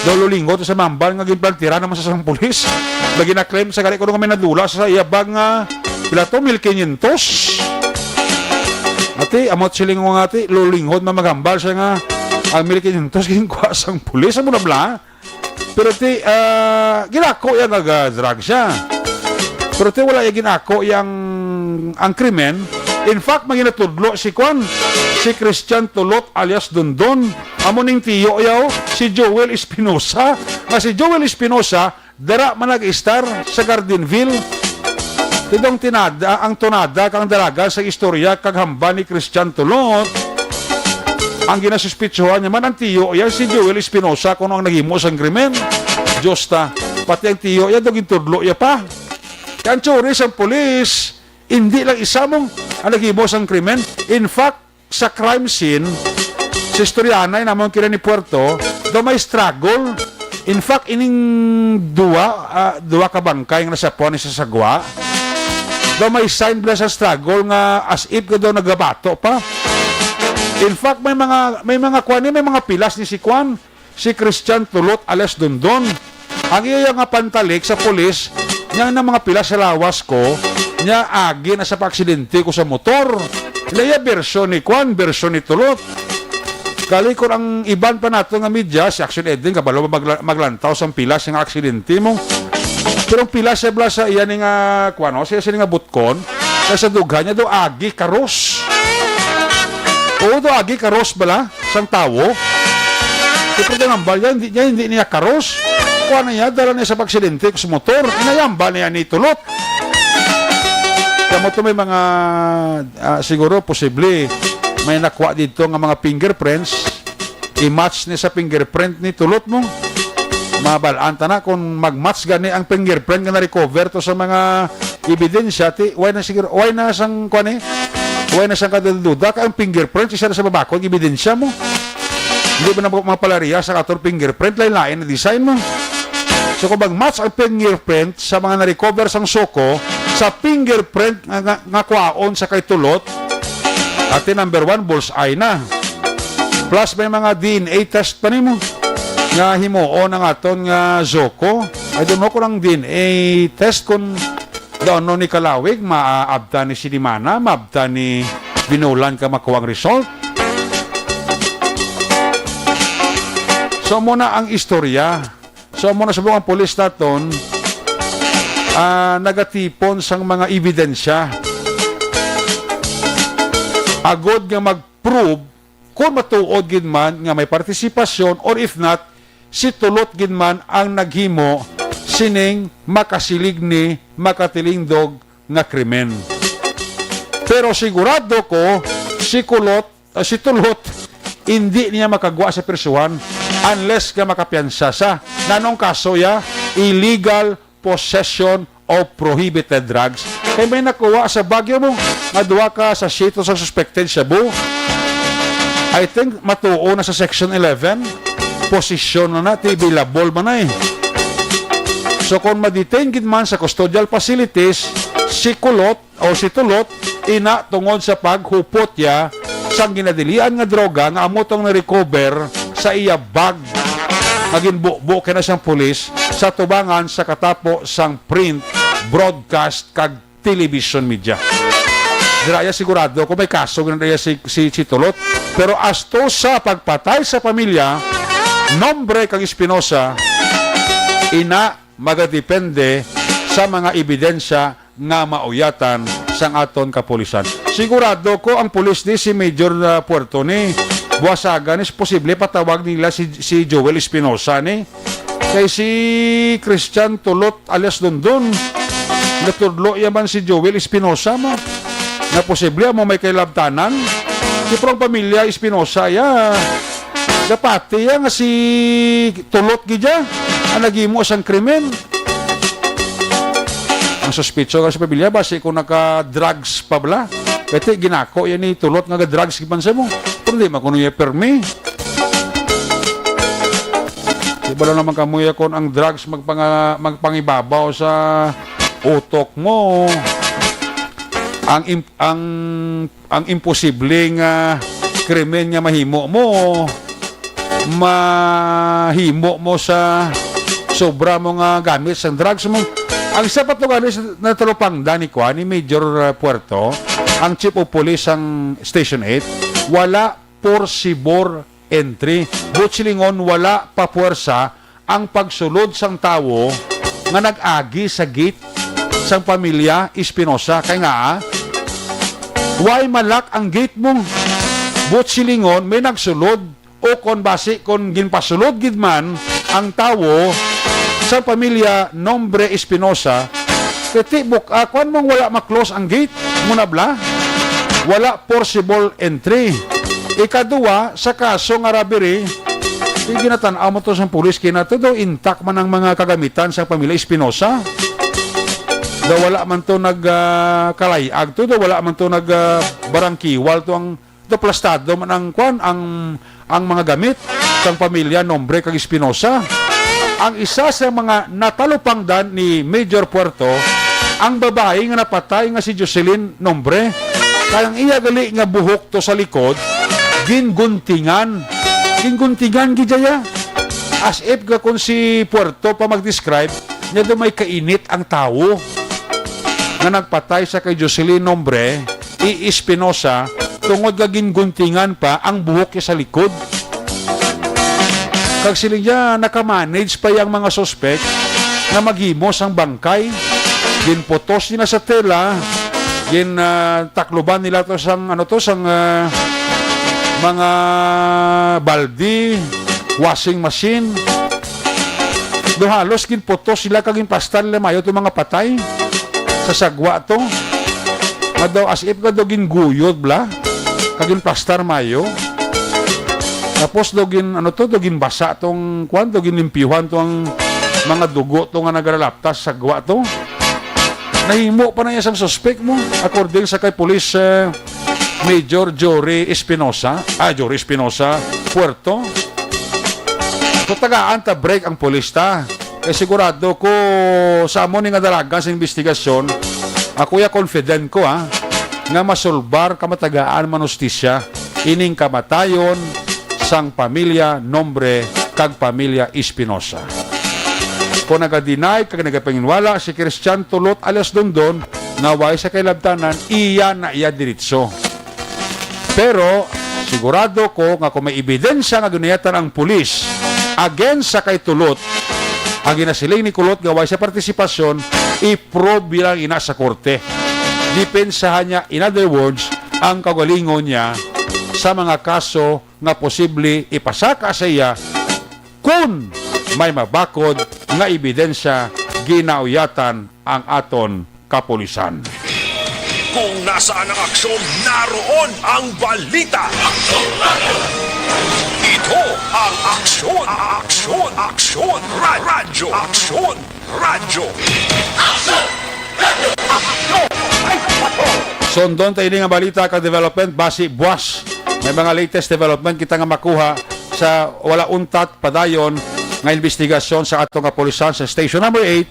Daw lulingot sa mambal nga ginplantira naman sa sang pulis. Lagi na claim sa gali ko nung may nadula sa iya bag nga pila to, mil quinientos. Ati, amot siling ko nga, ati, lulinghod na maghambal siya nga ang mil quinientos ginkuha sang pulis. Amo na bla? Pero ti, ah, ginako iya nga ga-drug siya. Pero ti, wala iya ginako yang ang krimen. In fact, maginatudlo si Kwan, si Christian Tulot alias Dondon. Amo ning tiyo yaw, si Joel Espinosa. Nga si Joel Espinosa, dara man nag-istar sa Gardenville. Tidong tinada, ang tunada kang dalagan sa istorya kag hamba ni Christian Tulot. Ang ginasuspitsuhan niya man ang tiyo iya si Joel Espinosa kuno ang naghimo sang krimen. Diyos ta, pati ang tiyo iya, daw gintudlo iya pa. Ang tsuri sang pulis, hindi lang isa mong ang naghimo sang krimen. In fact, sa crime scene, sa istoryahanay namon kini ni Puerto, daw may struggle. In fact, ining duwa, ah, duwa ka bangkay nga nasapuan ni sa sagwa, daw may sign bala sa struggle nga as if ka daw nagabato pa. In fact, may mga, may mga kuan ni, may mga pilas ni si kuan, si Christian Tulot alias Dondon. Ang iya nga pantalik sa pulis, niya na mga pila sa lawas ko, niya agi na sa paaksidente ko sa motor. Ina iya bersyon ni Kwan, bersyon ni Tulot. Kalikor ang iban pa nato nga media, si Action Edwin, kabalo ba magla-, maglantaw sang pilas nga aksidente mo? Pero ang pilas sa bala sa iya ni nga, kuwan, no? Sa iya sini nga butkon, kay sa dughan niya daw agi karos. Oo, daw agi karos bala sang tawo. Pero ang hambal niya, hindi niya, hindi niya karos. Kuha na niya, dala niya sa aksidente sa motor. Inayamba niya ni Tulot. Kamo to may mga, ah, siguro, posible, may nakuha dito nga mga fingerprints. I-match ni sa fingerprint ni Tulot mo. Mabalaan ta na kung mag-match gani ang fingerprint nga na-recover to sa mga ebidensya, ti, why na siguro, why na sang, kuwan eh? Why na sang kadududa? Kay ang fingerprint, isa na sa mabakod nga ebidensya mo. Hindi ba na mapalariya sa kator fingerprint? Lain-lain na design mo. So, kung mag-match ang fingerprint sa mga na-recover sang Soko sa fingerprint nga, nga, nga kwaon sa kay Tulot, ate, number one, bullseye na. Plus, may mga D N A test pa nimo nga himuon ang aton nga Soko. I don't know kung ang D N A test kung daw ano ni Kalawig, maabta ni Sinimana, maabta ni Binulan ka makuha ang result. So, muna ang istorya. So, amo na subong ang pulis naton, ah, nagatipon sang mga ebidensya. Agod nga mag-prove kung matuod gid man nga may partisipasyon, or if not, si Tulot gid man ang naghimo sining makasilig ni makatilingdog nga krimen. Pero sigurado ko, si Kulot, ah, si Tulot, hindi niya makagwa sa prisuhan unless nga makapiyansa sa nanong kaso ya, illegal possession of prohibited drugs. Kay may nakuha sa Baguio mo nga duha ka sachets sa suspected shabu. I think matuo na sa Section eleven. Posesyon na na, ti, bailable man na eh. So kung ma-detain gid man sa custodial facilities, si Kulot o si Tulot, ina tungod sa paghupot ya sang ginadilian nga droga nga amo tong na-recover sa iya bag nga ginbubo kay na sang pulis sa tubangan sa katapo sang print, broadcast, kag television media. Dira ya sigurado kung may kaso gid na iya si, si, si Tulot. Pero as to sa pagpatay sa pamilya, nombre kang Espinosa, ina magadepende sa mga ebidensya nga mauyatan sang aton kapulisan. Sigurado ko ang pulis ni si Major, ah, Puerto ni buwasagan ni posible patawag nila si, si Joel Espinosa ni. Kay si Christian Tulot alias Dondon, natudlo ya man si Joel Espinosa mo. Na posible amo may kailabtanan. Si prong pamilya Espinosa ya. Dapati ya nga si Tulot gid ya ang naghimo sang krimen. Ang suspetso nga sa pamilya, basi kung naka-drugs pa bala. Kaya ginako yan ni Tulot nga ga-drugs gid man sa mo. Pero di man kuno ya permi. Di ba lang naman kamuya kung ang drugs magpanga-, magpangibabaw sa utok mo? Ang imp-, ang ang imposible nga krimen nga mahimo mo, mahimo mo sa sobra mo nga gamit sang drugs mo. Ang sa patugalis na talupangda ni Kuan, ni Major, uh, Puerto, ang Chief of Police sang Station eight, wala forcible entry. Buot silingon, wala pa puwersa ang pagsulod sang tawo nga nag-agi sa gate sang pamilya Espinosa. Kay nga, why malak ang gate mo? Buot silingon, may nagsulod, o kon basi kon ginpasulod gid man ang tawo sa pamilya Nombre Espinosa, kay ti buk-, ah, kuwan mong wala ma-close ang gate, muna bala? Wala forcible entry. Ikaduwa, sa kaso nga robbery, di ginatan-aw mo to sa pulis, kina to daw intact man ang mga kagamitan sa pamilya Espinosa. Daw wala man to nag, ah, kalayag to, daw wala man to nag, ah, barangkiwal to ang, daw plastado man ang kwan, ang, ang mga gamit sang pamilya Nombre kag Espinosa. Ang isa sa mga natalupangdan ni Major Puerto, ang babayi nga napatay nga si Jocelyn Nombre. Kay ang iya gali nga buhok to sa likod, ginguntingan. Ginguntingan gid siya. As if nga kung si Puerto pa mag-describe, niya daw may kainit ang tawo nga nagpatay sa kay Jocelyn Nombre, i Espinosa, tungod nga ginguntingan pa ang buhok niya sa likod. Kag siling niya, nakamanage pa yang mga suspek nga maghimo sang bangkay. Ginputos nila sa tela, gin, ah, takluban nila to sang, ano to, sang, ah, mga baldi, washing machine. Do halos ginputos sila kag ginplastar nila mayo to mga patay sa sagwa to. Nga daw as if nga daw ginguyod bala kag ginplastar mayo. Tapos daw gin, ano to, daw ginbasa tong kwan, daw ginlimpyuhan to ang mga dugo to nga nagalalaptas sa sagwa to. Nahimo pa na iya sang suspek mo, according sa kay Police, eh, Major Jory Espinosa, ah, Jory Espinosa Puerto. So, tagaan ta break ang pulis ta. Kay sigurado ko sa amo ni nga dalagan sa investigasyon, ako ya confident ko, ha, nga masulbar kamatagaan man hustisya ining kamatayon sang pamilya Nombre kag pamilya Espinosa. Kung naga-deny kag nagapanginwala si Christian Tulot alias Dondon nga way sa kailabtanan, iya na iya diritso. Pero sigurado ko nga kung may ebidensya nga ginayatan ang pulis against sa kay Tulot, ang ginasiling ni Kulot nga way sa partisipasyon, i-prove bilang ina sa korte. Depensahan niya, in other words, ang kaugalingon niya sa mga kaso nga posible ipasaka sa iya kun may mabakod nga ebidensya ginauyatan ang aton kapulisan. Kung nasaan ang aksyon, naroon ang balita. Ito ang Aksyon, Aksyon, Aksyon, Ra- Radyo, Aksyon, Radyo. Sundon ta ini nga balita kag development basi buwas. May mga latest development kita nga makuha sa wala untat padayon nga investigasyon sa ato nga kapulisan sa Station Number Eight,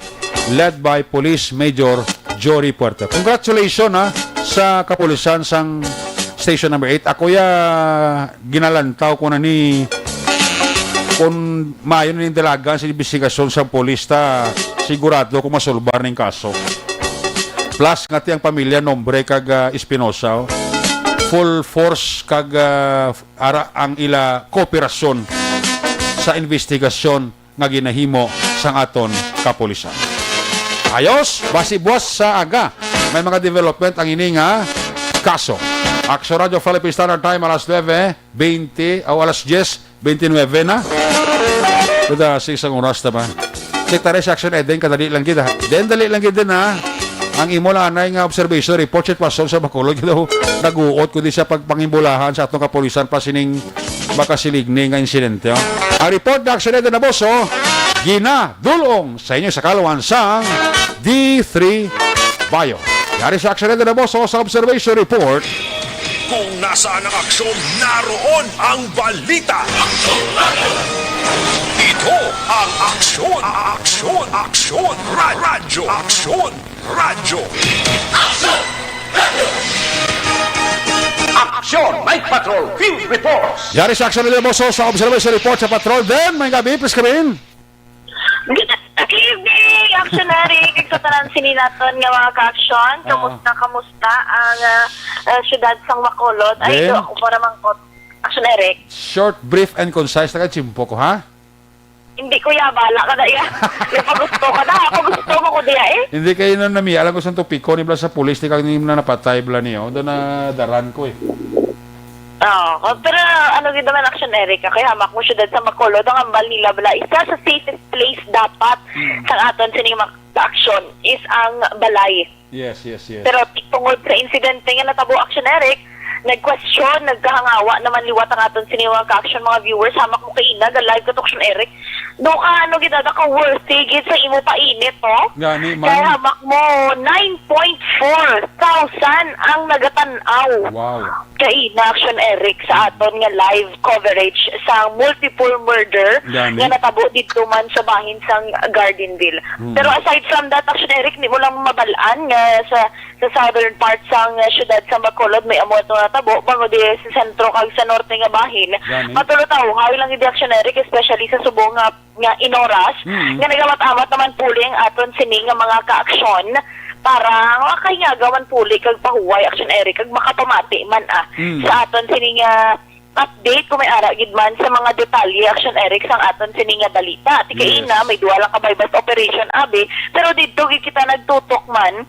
led by Police Major Jory Puerto. Congratulations, ha, sa kapulisan sang Station Number Eight. Ako ya ginalantaw ko na ni kung maayo na ning dalagan sa investigasyon sa pulis ta sigurado kung masulbar ning kaso. Plus nga ti ang pamilya Nombre kag, ah, Espinosa, oh, full force kag, ah, ara ang ila kooperasyon sa investigasyon nga ginahimo sang aton kapulisan. Ayos, basi buwas sa aga, may mga development ang ini nga kaso. Aksyon Radyo Philippine Standard Time, alas nuebe twenty, o alas diyes twenty-nuebe na. Kada sa isang oras na ba? Check tayo sa Aksyon Eden, kadali lang gid, ha. Den, dali lang gid din, ha. Ang imo lang anay nga observation, report, sitwasyon sa Bacolod, daw naguot kundi sa pagpangimbulahan sa atong kapulisan pa sining makasiligni nga insidente, oh. Ang report na Aksyon Eden na Boso, ginadulong sa inyo sa kalawan sang D three Bio. Yari sa Aksyon Eden na Boso sa observation report. Kung nasaan ang aksyon, naroon ang balita. Ito ang Aksyon, Aksyon, Aksyon, Ra- Radyo, Aksyon, Radyo. Aksyon, Night Patrol, Field Reports. Yari sa Aksyon Eden na Boso sa observation report sa patrol. Then, may gabi, please come in. Good evening, Aksyon Eric. Kag sa tanan sini naton nga mga ka-aksyon, Ah. kamusta, kamusta ang, ah, ah, syudad sang Bacolod? Ay, Then? do ako para mangkot. Aksyon Eric. Short, brief, and concise. Taga tiyempo ko, ha? Hindi ko ya, bala ka na ya. Yung pagusto ka na, pagusto mo ko diya eh. Hindi kayo na nami. Alam ko sa topiko ni bala sa pulis, ni kang na napatay bala niyo. Doon na daran ko eh. Oo, pero ano gid naman, Aksyon Eric, kay hamak mo syudad sa Bacolod, ang hambal nila bala, isa sa safest place dapat Mm. sa aton sining mga aksyon is ang balay. Yes, yes, yes. Pero tungod sa insidente nga natabo, Aksyon Eric, nag-question, nagkahangawa naman liwat ang aton sini mga ka-aksyon, mga viewers, hamak mo kay ina, ga-live ka to, Aksyon Eric. Do ka, ano, gid, ada ka worthy gid sa imo painit, no? Gani man. Kay hamak mo, nine point four thousand ang nagatan-aw. Wow. Kay na, Action Eric, sa aton nga live coverage sa multiple murder Gani. nga natabo didto man sa bahin sang Gardenville. Hmm. Pero aside from that, Action Eric, di mo lang mabal-an nga sa, sa southern part sang, uh, syudad sa Bacolod, may amo ato natabo, bangod di sa sentro kag sa norte nga bahin. Gani. Matulotawhay lang gid, Action Eric, especially sa subong nga nga inoras, Mm. nga nagamat-amat naman puli ang aton sini nga mga kaaksyon para makahingaga man puli kag pahuway, Action Eric, kag makapamati man, ah, Mm. sa aton sini nga update kung may ara gid man sa mga detalye, Action Eric, sang aton sini nga balita. Ti Yes. kaina, may duha lang ka buy-bust operation, abi, pero didto gid kita nagtutok man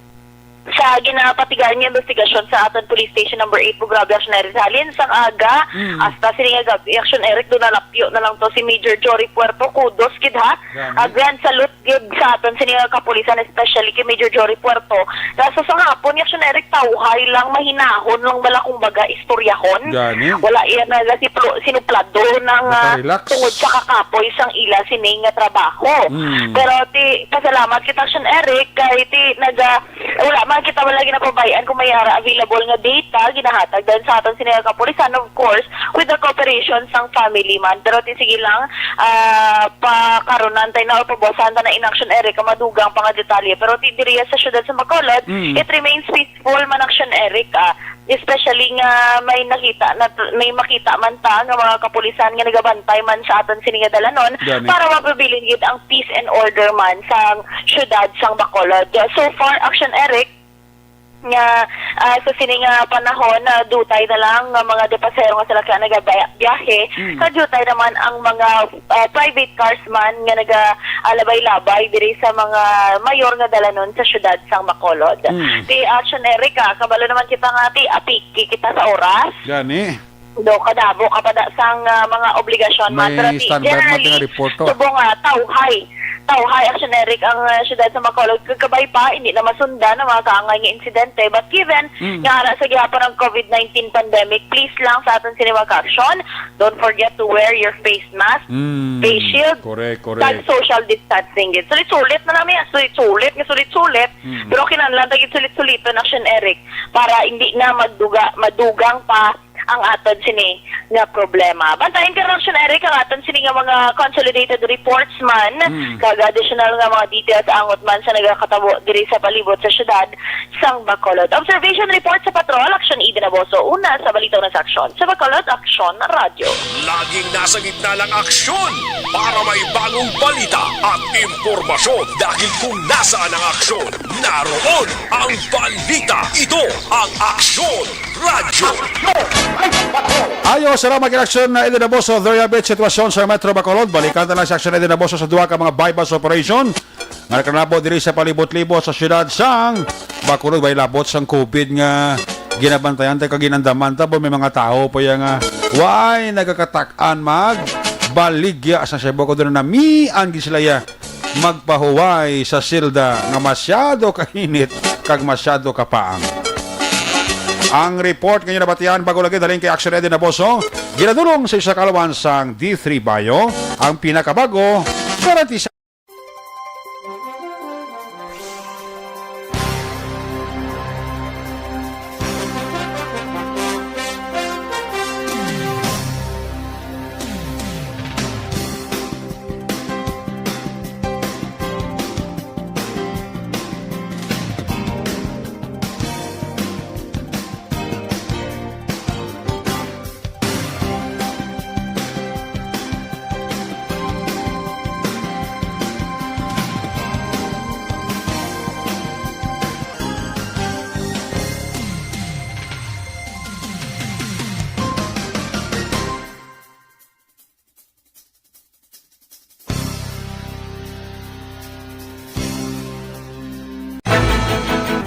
sa ginapatigaran nga investigasyon sa aton Police Station Number Eight, Bugrabe, Action Eric. Halin sang aga, Mm. hasta sini nga gabi, Action Eric, do nalapyo na lang to si Major Jory Puerto. Kudos gid, ha. Gani. Ah, grand salute gid sa aton sini nga kapulisan, especially kay Major Jory Puerto. Kaso sa hapon, Action Eric, tawhay lang, mahinahon lang bala, kumbaga, istoryahon. Gani. Wala iya na siplo-, sinuplado ng, ah, Nakarelax. tungod sa kakapoy sang ila sini nga trabaho. Mm. Pero ti, pasalamat kita, Action Eric, kay ti naga Wala man kita, wala ginapabay-an kung may ara available nga data, ginahatag dayon sa aton sini nga kapulisan, of course, with the cooperation sang family man. Pero ti sige lang, ah, pakarunan tayo na or pabuwasan ta na in, Action Eric, ang madugang pa nga detalye. Pero ti diriya sa syudad sa Bacolod, Mm. it remains peaceful man, Action Eric, ah, especially nga may nakita na, may makita man ta nga mga kapulisan nga nagabantay man sa aton sini nga dalanon Gani. para mapabilin gid ang peace and order man sa syudad sang Bacolod. So far, Action Eric, nga, ah, sa sini nga panahon, ah, dutay na lang nga mga de pasahero nga salakyan nagabiyahe, Mm. kag dutay naman ang mga, ah, private cars man nga naga, ah, labay-labay diri sa mga mayor nga dalanon sa syudad sang Bacolod. Mm. Ti Action Eric, ah, kabalo naman kita nga ti apiki kita sa oras. Gani. Do, kadamo ka pa da sang, ah, mga obligasyon man. May Pero ti, standby man generally, nga report to. subong, ah, tawhay. Tawhay, Action Eric, ang, ah, syudad sa Bacolod. Kag kabay pa, hindi na masundan ang mga kaangay nga insidente. But given Mm. nga ara sa gihapon ang covid nineteen pandemic, please lang sa aton sini mga kaaksyon, don't forget to wear your face mask, Mm. face shield, Correct, correct. kag social distancing gid. Sulit-sulit na lang, ya. Sulit-sulit nga sulit-sulit. Mm. Pero kinahanglan ta gid sulit-suliton, Action Eric, para hindi na magduga, madugang pa ang aton sini nga problema. Bantayan ka, Action Eric, ang aton sini nga mga consolidated reports man, Mm. kag additional nga mga details angot man sa nagakatabo diri sa palibot sa syudad sang Bacolod. Observation report sa Patrol, Action Eden Aboso, una sa Balita, una sa Aksyon. Sa Bacolod, Aksyon Radyo. Laging nasa gitna ng aksyon para may bagong balita at impormasyon. Dahil kung nasaan ang aksyon, naroon ang balita. Ito ang Aksyon Radyo. Ayo, salamat kay Action Eden Aboso. There you have it, sitwasyon sa Metro Bacolod. Balikan ta lang si Action Eden Aboso sa duha ka mga buy-bust operation nga nakanabo diri sa palibot-libot sa siyudad sang Bacolod. Way labot sang covid nga ginabantayan ta kag ginandaman ta, pero may mga tawo pa ya nga way nagakatak-an magbaligya sa Cebu, kundi namian gid sila ya magpahuway sa silda nga masyado kainit kag masyado kapaang. Ang report nga inyo nabatian bago lagi daling kay Action Eden Aboso, ginadulong sa isa ka alwan sang D three Bio, ang pinakabago, garanti sa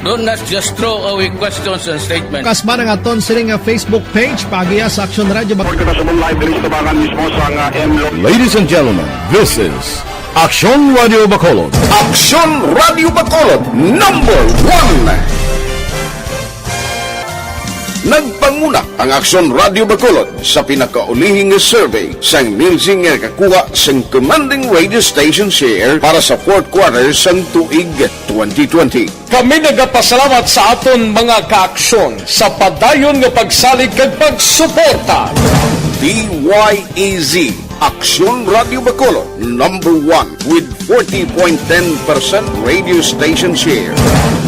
Don't not just throw away questions and statements. Kasman ang aton sining nga Facebook page, paagiya sa Action Radio Bac- Kita subong live diri sa tabangan mismo sa nga M Lo- Ladies and gentlemen, this is Action Radio Bacolod. Action Radio Bacolod, number one. Nagpanguna ang Aksyon Radio Bacolod sa pinakaulihing survey sang Nielsen nga nakakuha sang commanding radio station share para sa fourth quarter sang tuig twenty twenty. Kami nagapasalamat sa aton mga kaaksyon sa padayon nga pagsalig kag pagsuporta. D Y E Z, Aksyon Radio Bacolod, number one with forty point ten percent radio station share.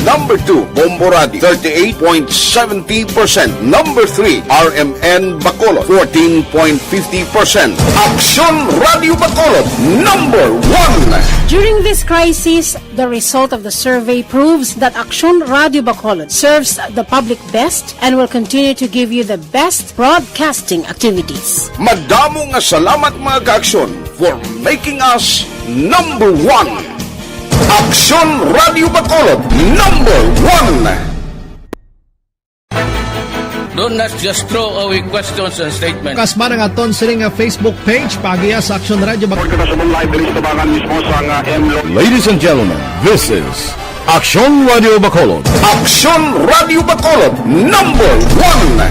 Number two, Bombo Radio, thirty-eight point seventy percent. Number three, R M N Bacolod, fourteen point fifty percent. Aksyon Radio Bacolod, number one. During this crisis, the result of the survey proves that Aksyon Radio Bacolod serves the public best and will continue to give you the best broadcasting activities. Madamo nga salamat, mga kaaksyon, for making us number one. Aksyon Radio Bacolod, number one. Don't not just throw away questions and statements. Kasman ang aton sini nga Facebook page, paagiya sa Aksyon Radio Bacolod. Report kita sa live diri sa tabangan mismo sa nga M Lo- Ladies and gentlemen, this is Aksyon Radio Bacolod. Aksyon Radio Bacolod, number one.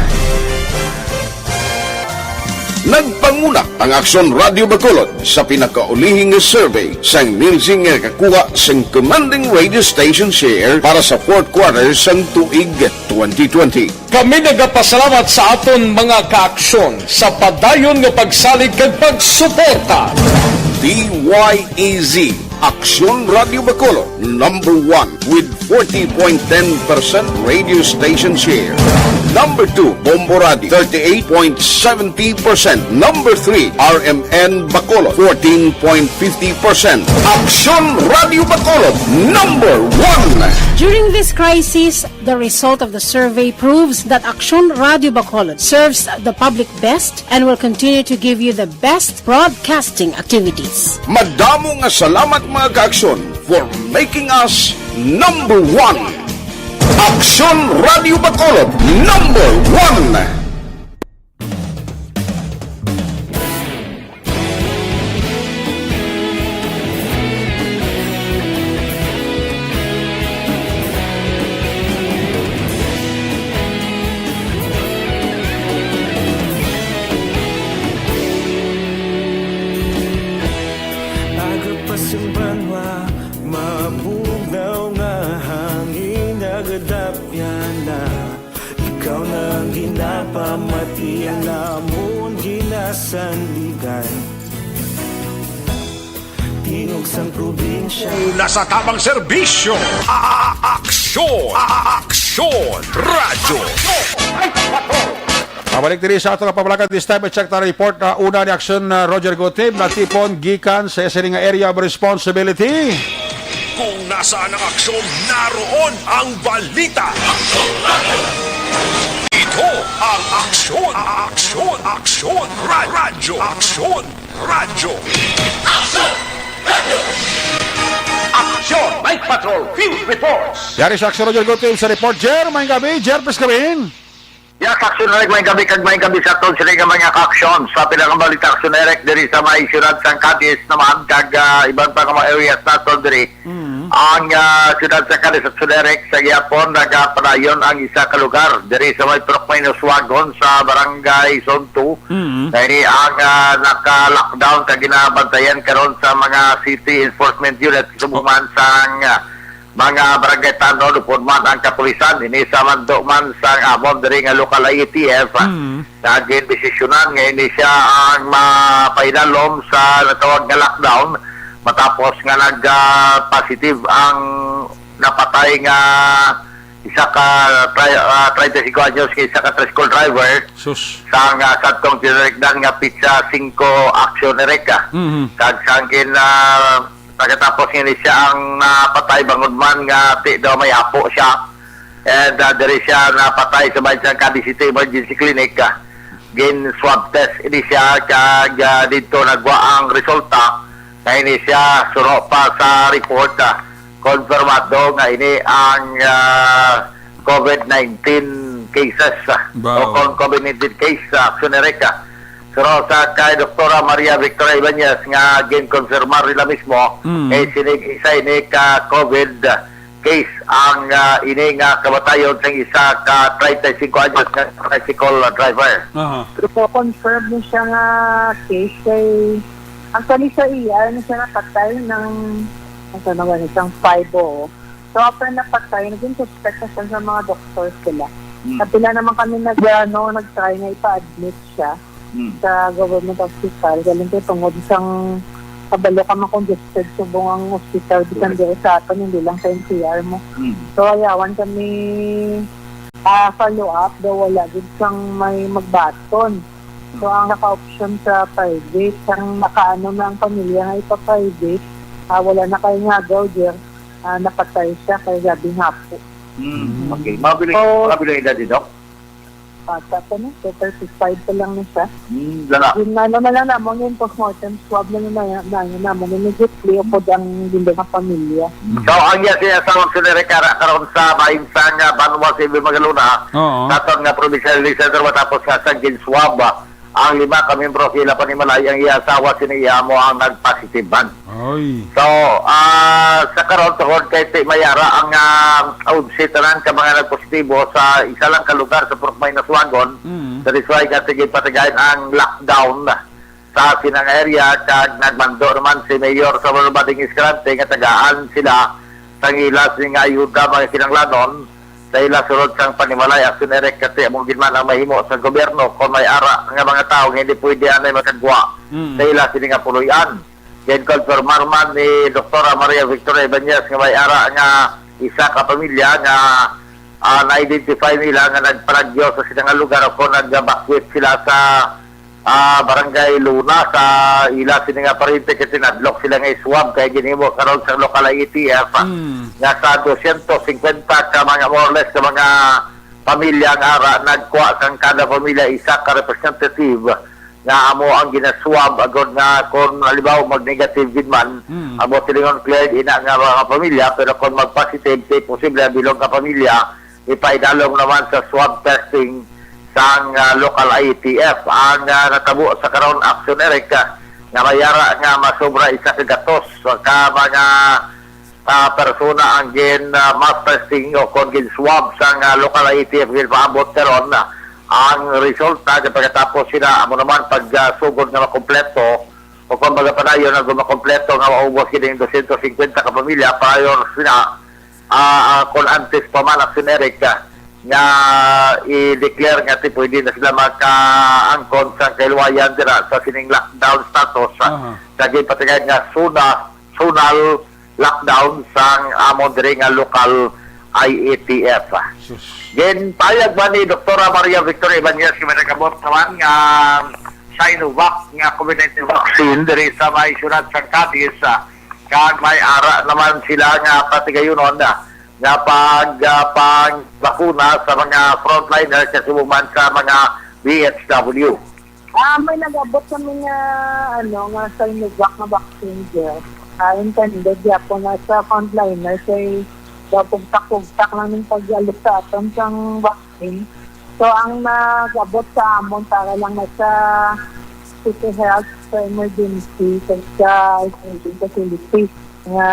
Nagpanguna ang Aksyon Radio Bacolod sa pinakaulihing survey sang Nielsen nga nakakuha sang commanding radio station share para sa fourth quarter sang tuig twenty twenty. Kami nagapasalamat sa aton mga kaaksyon sa padayon nga pagsalig kag pagsuporta. D Y E Z, Aksyon Radio Bacolod, number one with forty point ten percent radio station share. Number two, Bombo Radio, thirty-eight point seventy percent. Number three, R M N Bacolod, fourteen point fifty percent. Aksyon Radio Bacolod, number one. During this crisis, the result of the survey proves that Aksyon Radio Bacolod serves the public best and will continue to give you the best broadcasting activities. Madamo nga salamat, mga kaaksyon, for making us number one. Aksyon Radio Bacolod, number one. Aga pa sa banwa, mabugnaw nga hangin, nagadapyan na. Ikaw na ang ginapamati, ang amon ginasandigan. Tingog sang probinsya. Nasa tamang serbisyo. A-, a-, aksyon. A-, a-, aksyon. Radyo. Mabalik diri sa ato nga pamalakat this time, i-check ta report, ah, una ni Aksyon, ah, Roger Gutib, natipon gikan sa sini nga area of responsibility. Kung nasaan ang aksyon, naroon ang balita. Ito ang Aksyon, Aksyon, Aksyon, Ra-, Radyo, Aksyon, Radyo. Aksyon! Aksyon! Night Patrol Field Reports! Yari sa Aksyon, Roger Gutib sa report. Jer, may gabi. Jer, please come in. Yes, Aksyon Eric, may gabi kag may gabi sa aton sila nga mga kaaksyon. Sa pila nga balita, Aksyon Eric, diri sa may siyudad sang Cadiz naman, kag, ah, iban pa nga mga areas naton diri. Mm. Ang, ah, siyudad sa Cadiz, Aksyon Eric, sa gihapon, nagapadayon ang isa ka lugar diri sa may Purok Mainos Wagon sa Barangay Zone two. Mm. Na ini ang, ah, naka-lockdown kag ginabantayan karon sa mga city enforcement unit, subong man sang, ah, mga barangay tanod, upod man ang kapulisan, ini sa mando man sang amon diri nga lokal I A T F, Mm. nga gindesisyonan nga ini siya ang mapahinalom sa natawag nga lockdown matapos nga nag, ah, positive ang napatay nga isa ka tri-, ah, treinta y cinco anyos nga isa ka tricycle driver Sus. sa nga sadtong tinarikdan nga pitsa singko Aksyon Eric, ah. Mhm. Kag sangkin, ah, Pagkatapos nga ni siya ang napatay, bangod man nga ti daw may apo siya. And, ah, diri siya napatay sa bahin sang Cadiz City Emergency Clinic, ah. Gin swab test ini siya, kag, ah, didto nagwa ang resulta nga ini siya, suno pa sa report, ah, konfirmado nga ini ang, ah, COVID nineteen cases, ah, Wow. o kon COVID nineteen case, ah, Aksyon Eric, ah. Suno sa kay Doktora Maria Victoria Ibanez nga ginkonfirmar nila mismo, Mm. eh, sining isa ini ka COVID case ang, ah, ini nga kamatayon sang isa ka treinta y cinco anyos nga tricycle driver. Aha. So, confirmed ni siya nga case kay actually sa E R na siya napatay ng, ang tanawan, isang five o. So, after napatay, naging suspect na siya sa mga doktor sila. Hmm. Sa pila naman kami nag, ano, nag-try nga ipa-admit siya Hmm. sa government hospital. Galing kay tungod sang kabalo ka, makongested subong ang hospital, bisan Correct. diri sa aton, hindi lang sa N C R mo. Hmm. So, ayawan kami, ah, follow up, daw wala gid sang may magbaton. So, ang naka-option sa private, ang nakaano na ang pamilya nga ipa-private, ah, wala na kay ngagaw, dear. Ah, napatay siya kay gabing hapo. Hmm, Mm. okay. Mga pila, So, mga pila edad ni Doc? Bata pa na, so thirty-five pa lang na siya. Hmm, dala. Yung ano na lang namon, yung postmortem swab na lang na, na, na namon immediately, upod ang ginda nga pamilya. So, ang iya siya sa Monsenere Cara karon sa bahin sa nga banwa sa Iloilo, Magalona, Oo. sa aton nga provincial health center, matapos nga sa gin-swab, ah, ang lima ka miyembro sa ila panimalay, ang iya asawa, sini iya amo ang nag-positive man. Oy. So, ah, sa karon, tungod kay ti-, may ara ang, ah, onse tanan ka mga nagpositibo sa isa lang ka lugar sa Purok Maynas, Suagon, Mm. sa Disuay nga sige patigayon ang lockdown sa sinang area, kag nagmando naman si Mayor Salvador Bading Escalante nga tagaan sila sang ila sini nga ayuda mga kinahanglanon sa ila sulod sang panimalay. Action Eric, kasi amo gid man ang mahimo sa gobyerno kon may ara nga mga tawo nga hindi pwede anay makagwa Mm. sa ila sini nga puloy-an. Ginkonfirmar man ni Doktora Maria Victoria Ibañez nga may ara nga isa ka pamilya nga, ah, na-identify nila nga nagpanagyo sa sila nga lugar o kung nag-evacuate sila sa, ah, Barangay Luna sa ila sini nga paryente, kay tinadlok sila nga i-swab kay ginhimo karon sa local I A T F Mm. nga sa dosyentos singkwenta ka mga, more or less, ka mga pamilya nga ara nagkuha sang kada pamilya isa ka representative nga amo ang ginaswab, agod nga kung halimbawa mag-negative gid man, Mm. amo silingon cleared ina nga mga pamilya, pero kung mag-positive, kay posible ang bilog nga pamilya, ipaidalom naman sa swab testing sang, ah, local I A T F. Ang, ah, natabo sa karon, Action Eric, ah, nga may ara nga masobra isa ka gatos ka mga ah, persona ang gin, ah, mass testing o kon gin-swab sang, ah, local I A T F ginpaabot karon. Ang resulta, di pagkatapos sila, amo naman pag, ah, sugod nga makompleto o kon magapadayon nga makompleto nga maubos kining dosyentos singkwenta ka pamilya, prior sila, ah, ah, kon antes pa man, Action Eric, ah, nga i-declare nga ti pwede na sila makaangkon sa kahiluwayan dira sa sining lockdown status, ah, Aha. sa ginpatigayon nga suna, zonal lockdown sang amon diri nga local I A T F. Sus. Ginpahayag man ni Doktora Maria Victoria Ibañez nga may nag-abot naman nga Sinovac nga COVID nineteen vaccine diri sa may siyudad sang Cadiz, ah, kag may ara naman sila nga patigayunon, ah, nga pag, ah, pangbakuna sa mga frontliner, kasubo man sa mga B H W. Ah, may nag-abot kami nga, ano, nga Sinovac nga vaccine, sir. Ah, intended gyapon na sa frontliner, kay daw pugtak-pugtak lang ning pag-alok sa aton sang vaccine. So, ang nag-abot sa amon para lang na sa City Health sa emergency, sa, sa isolating facility nga,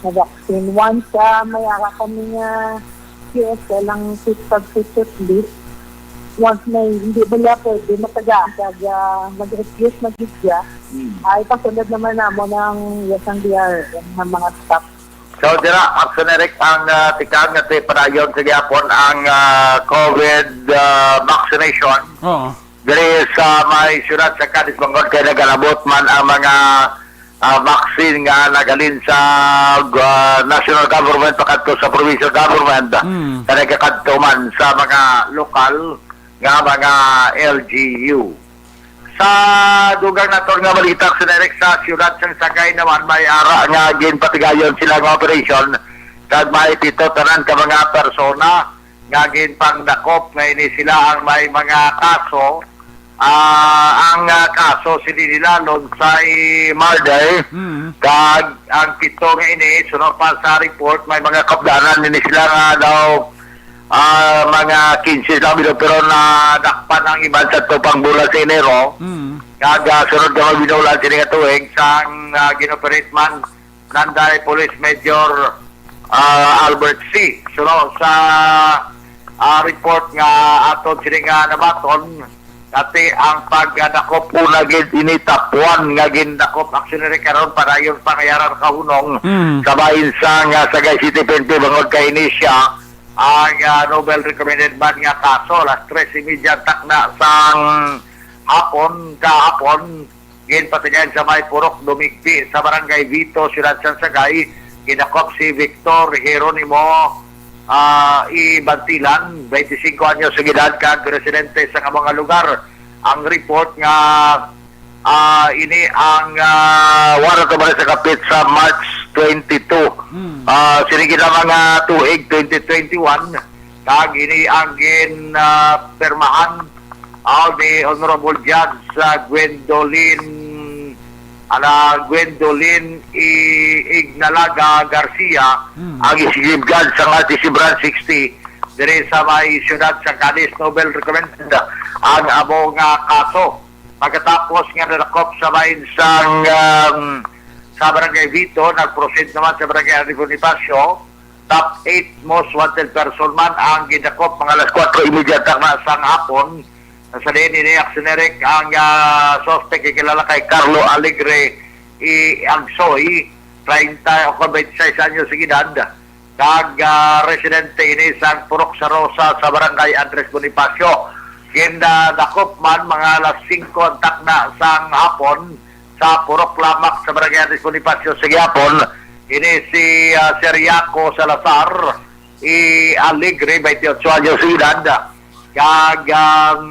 nga vaccine. Once, ah, may ara kami nga Q S L ang substitute list. Once may hindi ba niya pwede matagaan, kag, ah, mag-refuse na gid siya, Hmm. ay pasunod naman namon ang yes ang D R M ng mga staff. So, dira, Action Eric, ang, ah, tikang nga ti padayon sa gihapon ang, ah, COVID, ah, vaccination. Oo. Diri sa may siyudad sa Cadiz, bangod kay nagalabot man ang mga, ah, vaccine nga naghalin sa, ah, national government pakadto sa provincial government, Mm. nga nagakadto man sa mga lokal nga mga L G U. Sa dugang naton nga balita, Action Eric, sa siyudad sang Sagay naman, may ara nga ginpatigayon sila nga operation, kag may pito tanan ka mga persona nga ginpangdakop nga ini sila ang may mga kaso. Ah, ang, ah, kaso sini nila lunsay murder, Mm. kag ang pito nga ini, suno pa sa report, may mga kapdanan nini sila nga daw, ah, mga kinse lang bilo, pero nadakpan ang iban sa tupang bulan sa Enero. Mm. Kag, ah, sunod nga magbinulan sini nga tuig sang, ah, ginoperate man nanday Police Major ah, Albert C. Suno sa, ah, report nga aton sini nga nabaton, dati ang pagdakop una gid ini top one nga gindakop actually karon padayon pa nga yara nakahunong Mm. sa bahin sa nga Sagay City P N P bangod kay ini siya ang, ah, Nobel recommended man nga kaso. Alas tres y media takna sang hapon, kahapon, ginpatigayan sa may Purok Dumigpi sa Barangay Vito, Siyudad sang Sagay, gidakop si Victor Jeronimo, ah, I Bantilan, twenty-five anyos sa edad, kag residente sa amo nga lugar. Ang report nga, ah, ini ang, ah, warrant of arrest sa kapit sa March twenty-two. Hmm. Ah, sini gid ang mga tuig twenty twenty-one, kag ini ang gin, ah, pirmahan, ah, ni Honorable Judge, ah, Gwendolyn, ana, Gwendolyn I-, Ignalaga Garcia, Hmm. ang executive judge sa Artesian Branch sixty, diri sa may siyudad sa Cadiz. Nobel recommended ang amo nga kaso. Pagkatapos nga nadakop sa bahin sang, um, sa Barangay Vito, nag-proceed naman sa Barangay Andres Bonifacio. Top eight most wanted person man ang gidakop mga alas kuwatro y media takna sang hapon. Sa diin ini aksyon direct ang, ah, suspect nga kilala kay Carlo Alegre I Agsoy, treinta o twenty-six anyos ang edad, kag, ah, residente ini sang Purok sa Rosa sa Barangay Andres Bonifacio. Gindakop man mga alas singko ang takna sang hapon sa Purok Lamak sa Barangay Andres Bonifacio sa gihapon. Ini si, ah, Seriaco Salazar, I Alegre, twenty-eight anyos ang edad. Kag, um,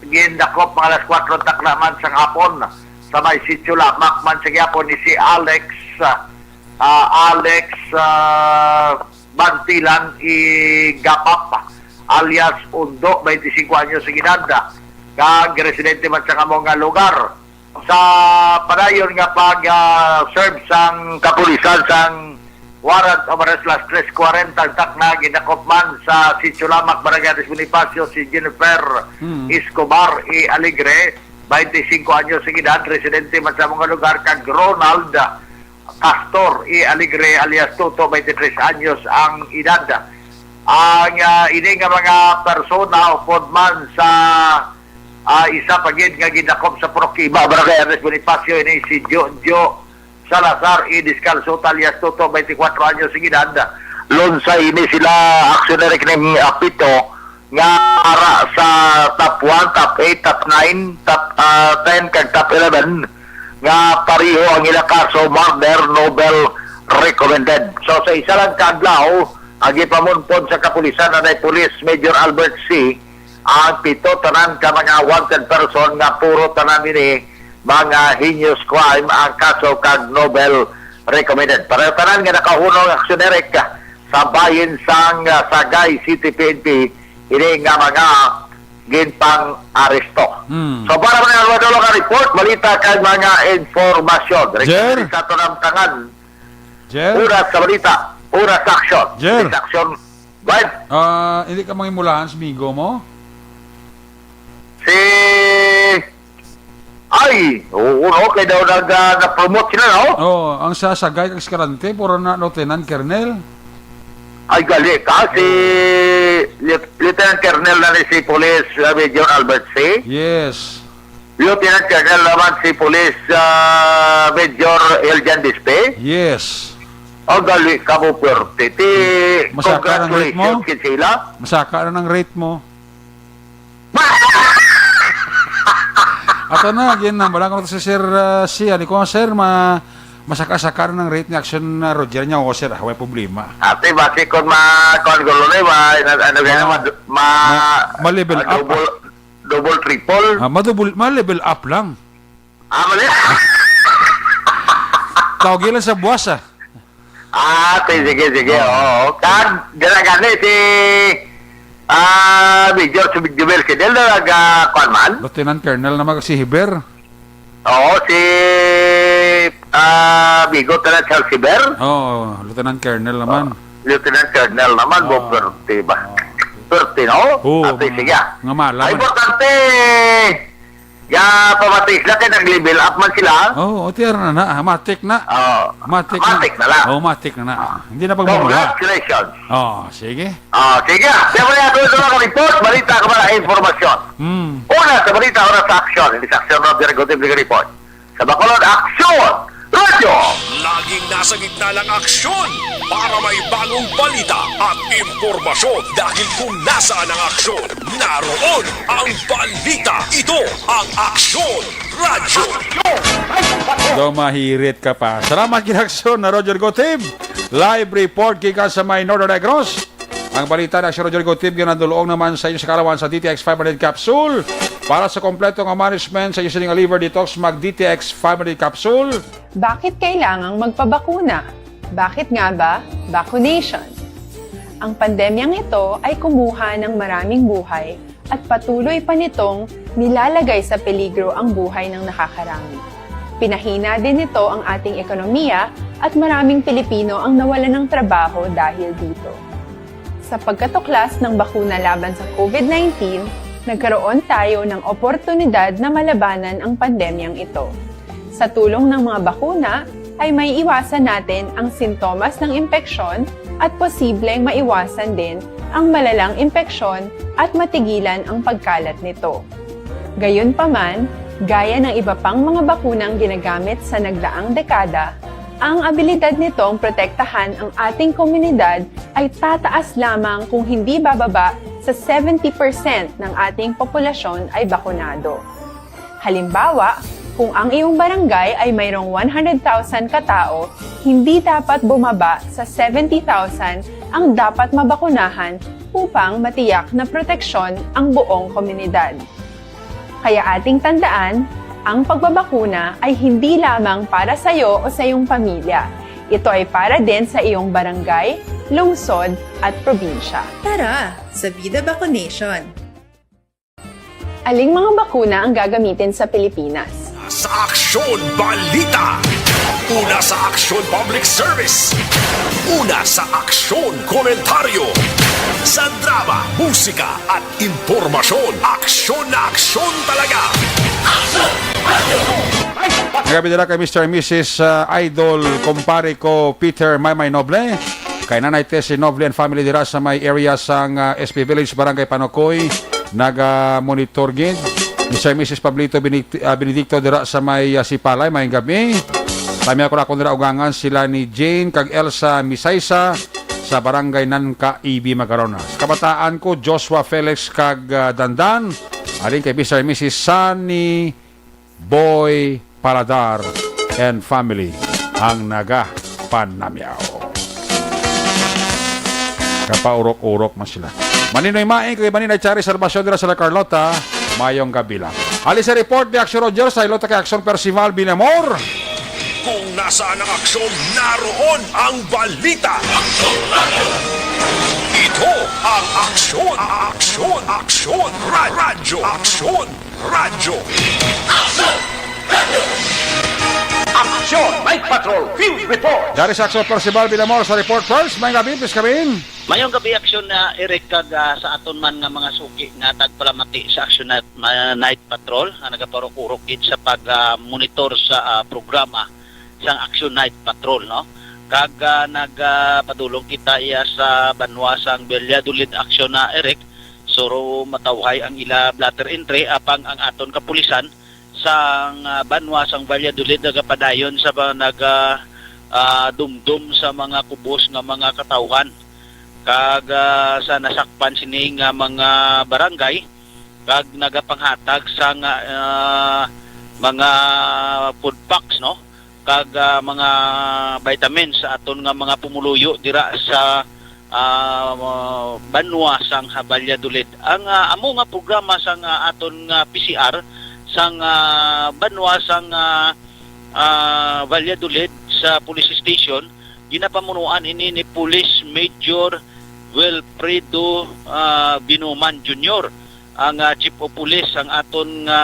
gindakop mga alas kuwatro takna man sang hapon sa may Sitio Lamak man sa gihapon ni si Alex, ah, Alex, ah, Bantilan Igapap, alias Undo, twenty-five anyos ang edad, kag residente man sa amo nga lugar. Sa padayon nga pag, ah, serve sang kapulisan sang warrant of arrest, alas tres kwarenta ang takna, gidakop man sa Sitio Lamak, Barangay Andres Bonifacio, si Jennifer Hmm. Escobar I Alegre, twenty-five anyos ang edad, residente man sa amo nga lugar, kag Ronald Castor I Alegre alias Toto, twenty-three anyos ang edad. Ang, ah, ini nga mga persona upod man sa, ah, isa pa gid nga gidakop sa Purok Iba, Barangay Andres Bonifacio, ini si Jojo Salazar I Descalzo alias Toto, twenty-four anyos ang edad. Lunsay ini sila aksyon direct ning, ah, pito nga ara sa top one, top eight, top nine, top, ah, ten, kag top eleven nga pareho ang ila kaso, murder, Nobel recommended. So, sa isa lang ka adlaw, ang gipamunpon sa kapulisan anay Police Major Albert C, ang pito tanan ka mga wanted person nga puro tanan ini mga heinous crime ang kaso kag Nobel recommended. Pareho tanan nga nakahunong aksyon direct sa bahin sang, ah, Sagay City P N P, ini nga mga ginpang-aresto. Hmm. So, para man ang mga report, balita kag mga informasyon. Jer? Sa ato ng tangan, Jer? Oras sa balita, oras sa aksyon. Jer? Sa aksyon, live. Ah, hindi ka mangimulahan sa migo mo? Si, ay, oo, no, kay daw nag, ah, na-promote sila, no? Oh, ang sa Sagay kag Escalante, puro na Lieutenant Colonel. Ay, gali ka, si Lieu-, Lieutenant Colonel na ni si Police, ah, Major Albert C. Yes. Lieutenant Colonel naman si Police, ah, Major Eljan Dispe. Yes. Ang gali ka mo, perte. Ti, Masaka ng rate mo? Congratulations, kid sila. Masaka na ng rate mo. Ato na, again, na, wala ko na to si Sir, ah, si, ano ko, Sir, ma-, masaka-saka na ng rate ni Action, ah, Roger niya, o, Sir, ah, may problema. Ate, basi kung ma-, kung gulo na, ma-, ano, ano, Ma-, ma-, ma-, ma-level up. Double, double, triple. Ah, ma-double, ma-level up lang. Ah, mali. Tawag lang sa buwas, ah. Ah, sige, sige, sige. Oo. Kag, dira gani si, ah, Major Jubel Fidel na nag, ah, kuwan man? Lieutenant Colonel naman si Hiber. Oo, si, ah, Bigot na Charles Hiber. Oo, Lieutenant Colonel naman. Lieutenant Colonel naman, Oo. Bo, perte ba? Oo. Perte, no? Oo, Ate, mga, sige, ah. Mga malaman. Ay, importante. Ya, Pamati sila kay nag-level up man sila. Oo, tiar na na. Matik na. Oh, Matik na. matik na lang. Oh, matik na na. Hindi na pagmamura. Congratulations. Oh, sige. Oh, sige. Kaya wala ito sa mga report, balita ka ba na impormasyon? Hmm. Una sa balita, una sa aksyon. Hindi sa aksyon, Roger Gutierrez report. Sa Bacolod, aksyon! Radyo! Laging nasa gitna ng aksyon para may bagong balita at impormasyon. Dahil kung nasaan ang aksyon, naroon ang balita. Ito ang Aksyon Radyo. Daw mahirit ka pa. Salamat, Ginaksyon na Roger Gotib. Live report gikan sa may Northern Negros. Ang balita na si Roger Gotib, ginadulong naman sa inyo sa kalawan sa D T X five hundred capsule. Para sa kompleto nga management sa inyo sining liver detox, mag D T X five hundred capsule. Bakit kailangang magpabakuna? Bakit nga ba vaccination? Ang pandemyang ito ay kumuha ng maraming buhay at patuloy pa nitong nilalagay sa peligro ang buhay ng nakakarami. Pinahina din nito ang ating ekonomiya at maraming Pilipino ang nawalan ng trabaho dahil dito. Sa pagkatuklas ng bakuna laban sa COVID nineteen, nagkaroon tayo ng oportunidad na malabanan ang pandemyang ito. Sa tulong ng mga bakuna, ay may iwasan natin ang sintomas ng impeksyon at posibleng maiwasan din ang malalang impeksyon at matigilan ang pagkalat nito. Gayunpaman, gaya ng iba pang mga bakunang ginagamit sa nagdaang dekada, ang abilidad nitong protektahan ang ating komunidad ay tataas lamang kung hindi bababa sa seventy percent ng ating populasyon ay bakunado. Halimbawa, kung ang iyong barangay ay mayroong one hundred thousand katao, hindi dapat bumaba sa seventy thousand ang dapat mabakunahan upang matiyak na proteksyon ang buong komunidad. Kaya ating tandaan, ang pagbabakuna ay hindi lamang para sa iyo o sa iyong pamilya. Ito ay para din sa iyong barangay, lungsod, at probinsya. Tara sa Vida Vaccination! Aling mga bakuna ang gagamitin sa Pilipinas? Sa Aksyon Balita. Una sa Aksyon Public Service. Una sa Aksyon Komentaryo. Sa drama, musika, at impormasyon. Aksyon na aksyon talaga. Nagabi dira kay Mister and Missus, uh, Idol, kumpare ko, Peter Maymay Noble. Kay Nanay Tessie Noble and family dira sa may area sang, uh, S P Village, Barangay Panukoy. Naga-monitor gid. Mister and Missus Pablito Benedict-, uh, Benedicto dira sa may, uh, Sipalay, maayong gabi. Kami ako na akong dira ugangan sila ni Jane kag Elsa Misaysa sa Barangay Nanka, E B, Magaronas. Kabataan ko, Joshua Felix kag, uh, Dandan. Aling kay Mister and Missus Sunny Boy Paladar and family ang nagapanamyaw. Kapaurok-urok man sila. Maninoy Maing kag Maninay Chari Salvacion dira sa La Carlota, mayong gabi lang. Ali sa report ni Action Roger, sa ilota kay Action Percival Binamor. Kung nasaan ang aksyon, naroon ang balita. Ito ang Aksyon, Aksyon, Aksyon, Ra-, Radyo Aksyon. Radyo. Aksyon! Aksyon! Night Patrol Field Report! Dari sa Aksyon Percival Villamor sa Report First. May gabi, please, Kevin. Mayong gabi, Aksyon, ah, Eric, kag, ah, sa aton man nga mga suki nga tagpalamati sa Aksyon Night, ma-, Night Patrol, nga nagaparok-urok gid sa pag, ah, monitor sa, ah, programa sang Aksyon Night Patrol, no? Kag, ah, nag, ah, padulong kita iya sa banwa sang Valladolid, Aksyon, na Eric, suro matawhay ang ila blotter entry, apang ang aton kapulisan sang, ah, banwa sang Valladolid nagapadayon sa ba-, naga, ah, dumdum sa mga kubos nga mga katawhan kag, ah, sa nasakpan sini nga mga barangay kag nagapanghatag sang, ah, mga food packs, no? kag, ah, mga vitamins sa aton nga mga pumuluyo dira sa, ah, banwa sang Valladolid. Ang, ah, amo nga programa sang, ah, aton nga P C R sang, ah, banwa sang, ah, ah, Valladolid sa police station, ginapamunuan ini ni Police Major Wilfredo, ah, Binuman Junior, ang, ah, Chief of Police, ang aton nga,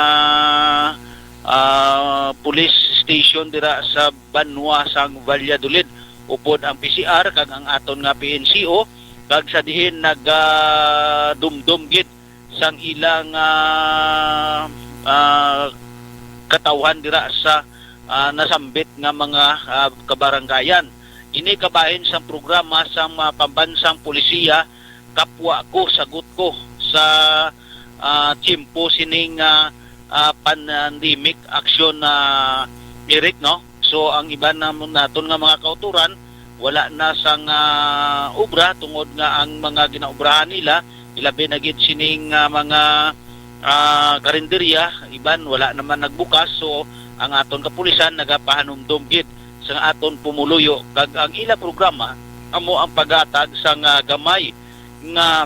ah, police station dira sa banwa sang Valladolid, upod ang P C R kag ang aton nga P N C O, kag sa diin nagadumdom gid sang ilang, ah, ah, katawhan dira sa, ah, nasambit nga mga, ah, kabaranggayan. Ini kabahin sang programa sang mga pambansang polisiya, Kapwa Ko, Sagot Ko, sa, ah, tiyempo sining, ah, ah, pandemic action, ah, Eric, no? So, ang iban na naton nga mga kauturan, wala na sang, ah, obra tungod nga ang mga ginaobrahan nila, ilabi na gid sining, ah, mga, ah, karinderya, iban wala naman nagbukas. So, ang aton kapulisan nagapahanumdom gid sa aton pumuluyo, kag ang ila programa amo ang paghatag sang, ah, gamay nga,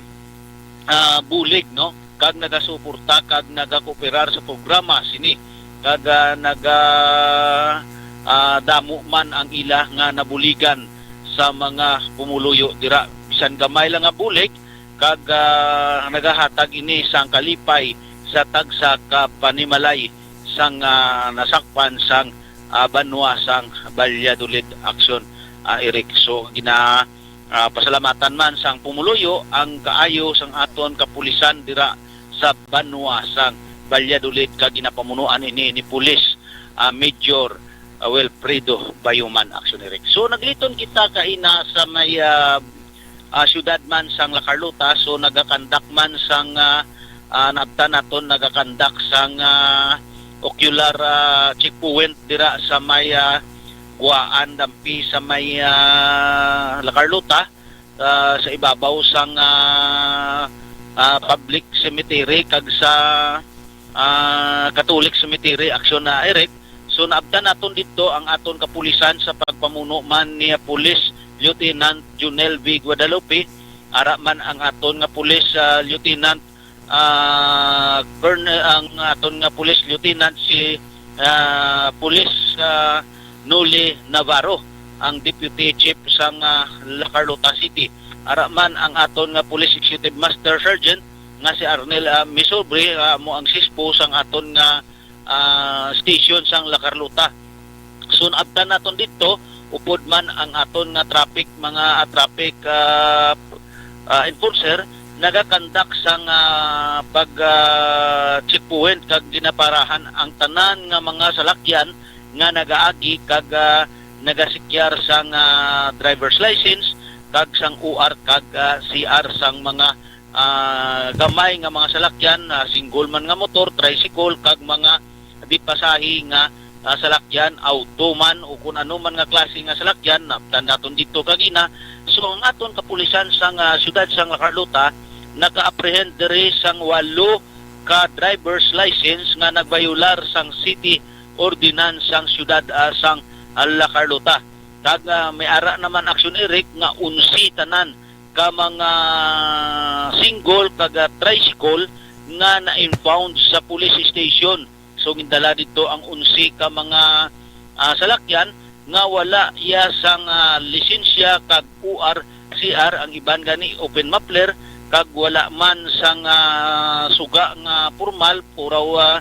ah, bulig, no, kag nagasuporta kag nagakooperar sa programa sini, kag, ah, naga, ah, damo man ang ila nga nabuligan sa mga pumuluyo dira. Bisan gamay lang nga bulig, kag, ah, nagahatag ini sang kalipay sa tagsa ka panimalay sang, ah, nasakpan sang, ah, banwa sang Valladolid action, ah, Eric. So, gina, ah, pasalamatan man sang pumuluyo ang kaayo sang aton kapulisan dira sa banwa sang Valladolid, kag ginapamunuan ini ni Pulis, ah, Major, ah, Wilfredo Bayuman action, Eric. So, nagliton kita kaina sa may, ah, ah, siyudad man sang La Carlota. So, nagakandak man sang, ah, ah, naabtan naton, nagakandak sang, ah, ocular, ah, checkpoint dira sa may, ah, Guaan Dampi sa may, ah, La Carlota, ah, sa ibabaw sang, ah, ah, public cemetery kag sa, ah, Catholic Cemetery action, ah, Eric. So, naabtan naton didto ang aton kapulisan sa pagpamuno man ni Police Lieutenant Junel V Guadalupe, ara man ang aton nga Police, ah, Lieutenant, ah, Colonel, ang aton nga Police Lieutenant si, ah, Police, ah, Noli Navarro, ang Deputy Chief sang, ah, La Carlota City. Ara man ang aton nga Police Executive Master Sergeant nga si Arnel, ah, Misobre, ah, amo ang sispo sang aton nga, ah, station sang La Carlota. So, naabtan naton didto, upod man ang aton nga traffic, mga, ah, traffic, ah, ah, enforcer, nagakandak sang, ah, pag, ah, checkpoint kag ginaparahan ang tanan nga mga salakyan nga nagaagi kag, ah, nagasikyar sang, ah, driver's license kag sang O R kag, ah, C R sang mga, ah, gamay nga mga salakyan, ah, single man nga motor, tricycle, kag mga di pasahi nga, ah, salakyan, auto man o kun ano man nga klase nga salakyan. Naabtan naton didto kagina. So, ang aton kapulisan sang, ah, siyudad sang La Carlota naka-apprehend diri sang walo ka driver's license nga nagbayular sang city ordinance sang siyudad, ah, sang, ah, La Carlota. Kag, ah, may ara naman action, Eric, nga onse tanan ka mga single kag, ah, tricycle nga na-impound sa police station. So, gindala didto ang onse ka mga, ah, salakyan nga wala iya sang, ah, lisensya kag O R C R, ang iban gani open muffler, kag wala man sang, ah, suga nga pormal, puraw, ah,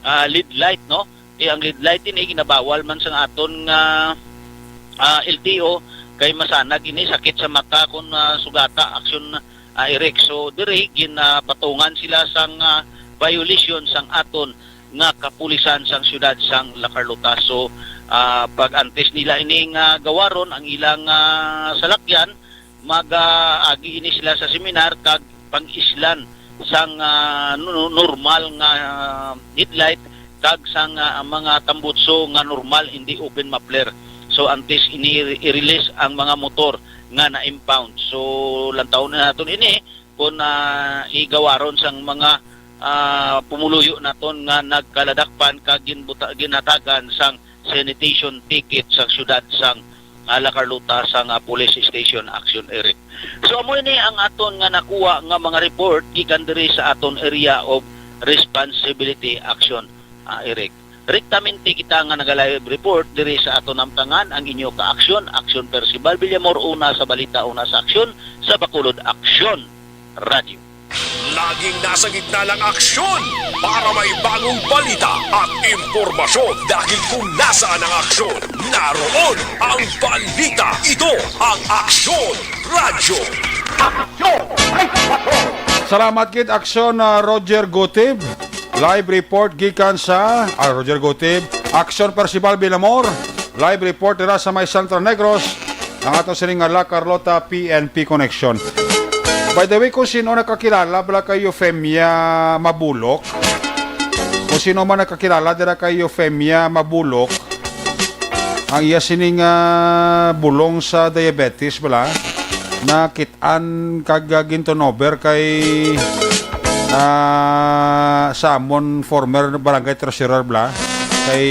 ah, lead light, no? Eh, ang lead light ini ginabawal man sang aton nga, ah, L T O, kay masanag ini sakit sa mata kung, ah, sugata action, ah, Eric. So, diri ginapatungan sila sang, ah, violation sang aton nga kapulisan sang siyudad sang La Carlota. So, ah, pag antes nila ini nga gawaron ang ilang, ah, salakyan, mag-agi ini sila sa seminar kag pang-islan sang, ah, nu-, normal nga, ah, headlight kag sang, ah, mga tambutso nga normal, hindi open muffler. So, antes ini i-release ang mga motor nga na-impound. So, lantawon na naton ini kung, ah, igawaron sang mga, ah, pumuluyo naton nga nagkaladakpan kag ginbuta-, ginhatagan sang sanitation ticket sa siyudad sang, ah, La Carlota sang, ah, Police Station Action, Eric. So, amo ini ang aton nga nakuha nga mga report gikan diri sa aton area of responsibility action, ah, Eric. Rektamente kita nga nagalive report diri sa aton namtangan, ang inyo ka-aksyon, Aksyon Percival Villamor, una sa balita, una sa aksyon, sa Bacolod Aksyon Radyo. Laging nasa gitna ng aksyon para may bagong balita at impormasyon, dahil kung nasaan ang aksyon, naroon ang balita. Ito ang Aksyon Radyo. Aksyon! Ay, patrol! Salamat gid, Aksyon, ah, Roger Gutib. Live report gikan sa, ah, Roger Gutib, Action Percival Villamor. Live report dira sa may Central Negros, ang aton sining nga La Carlota P N P Connection. By the way, kung sino nakakilala bala kay Eufemia Mabulok, kung sino man nakakilala dira kay Eufemia Mabulok, ang iya sining, ah, bulong sa diabetes bala, nakit-an kag, ah, ginturnover kay, ah, sa amon former barangay treasurer bala, kay,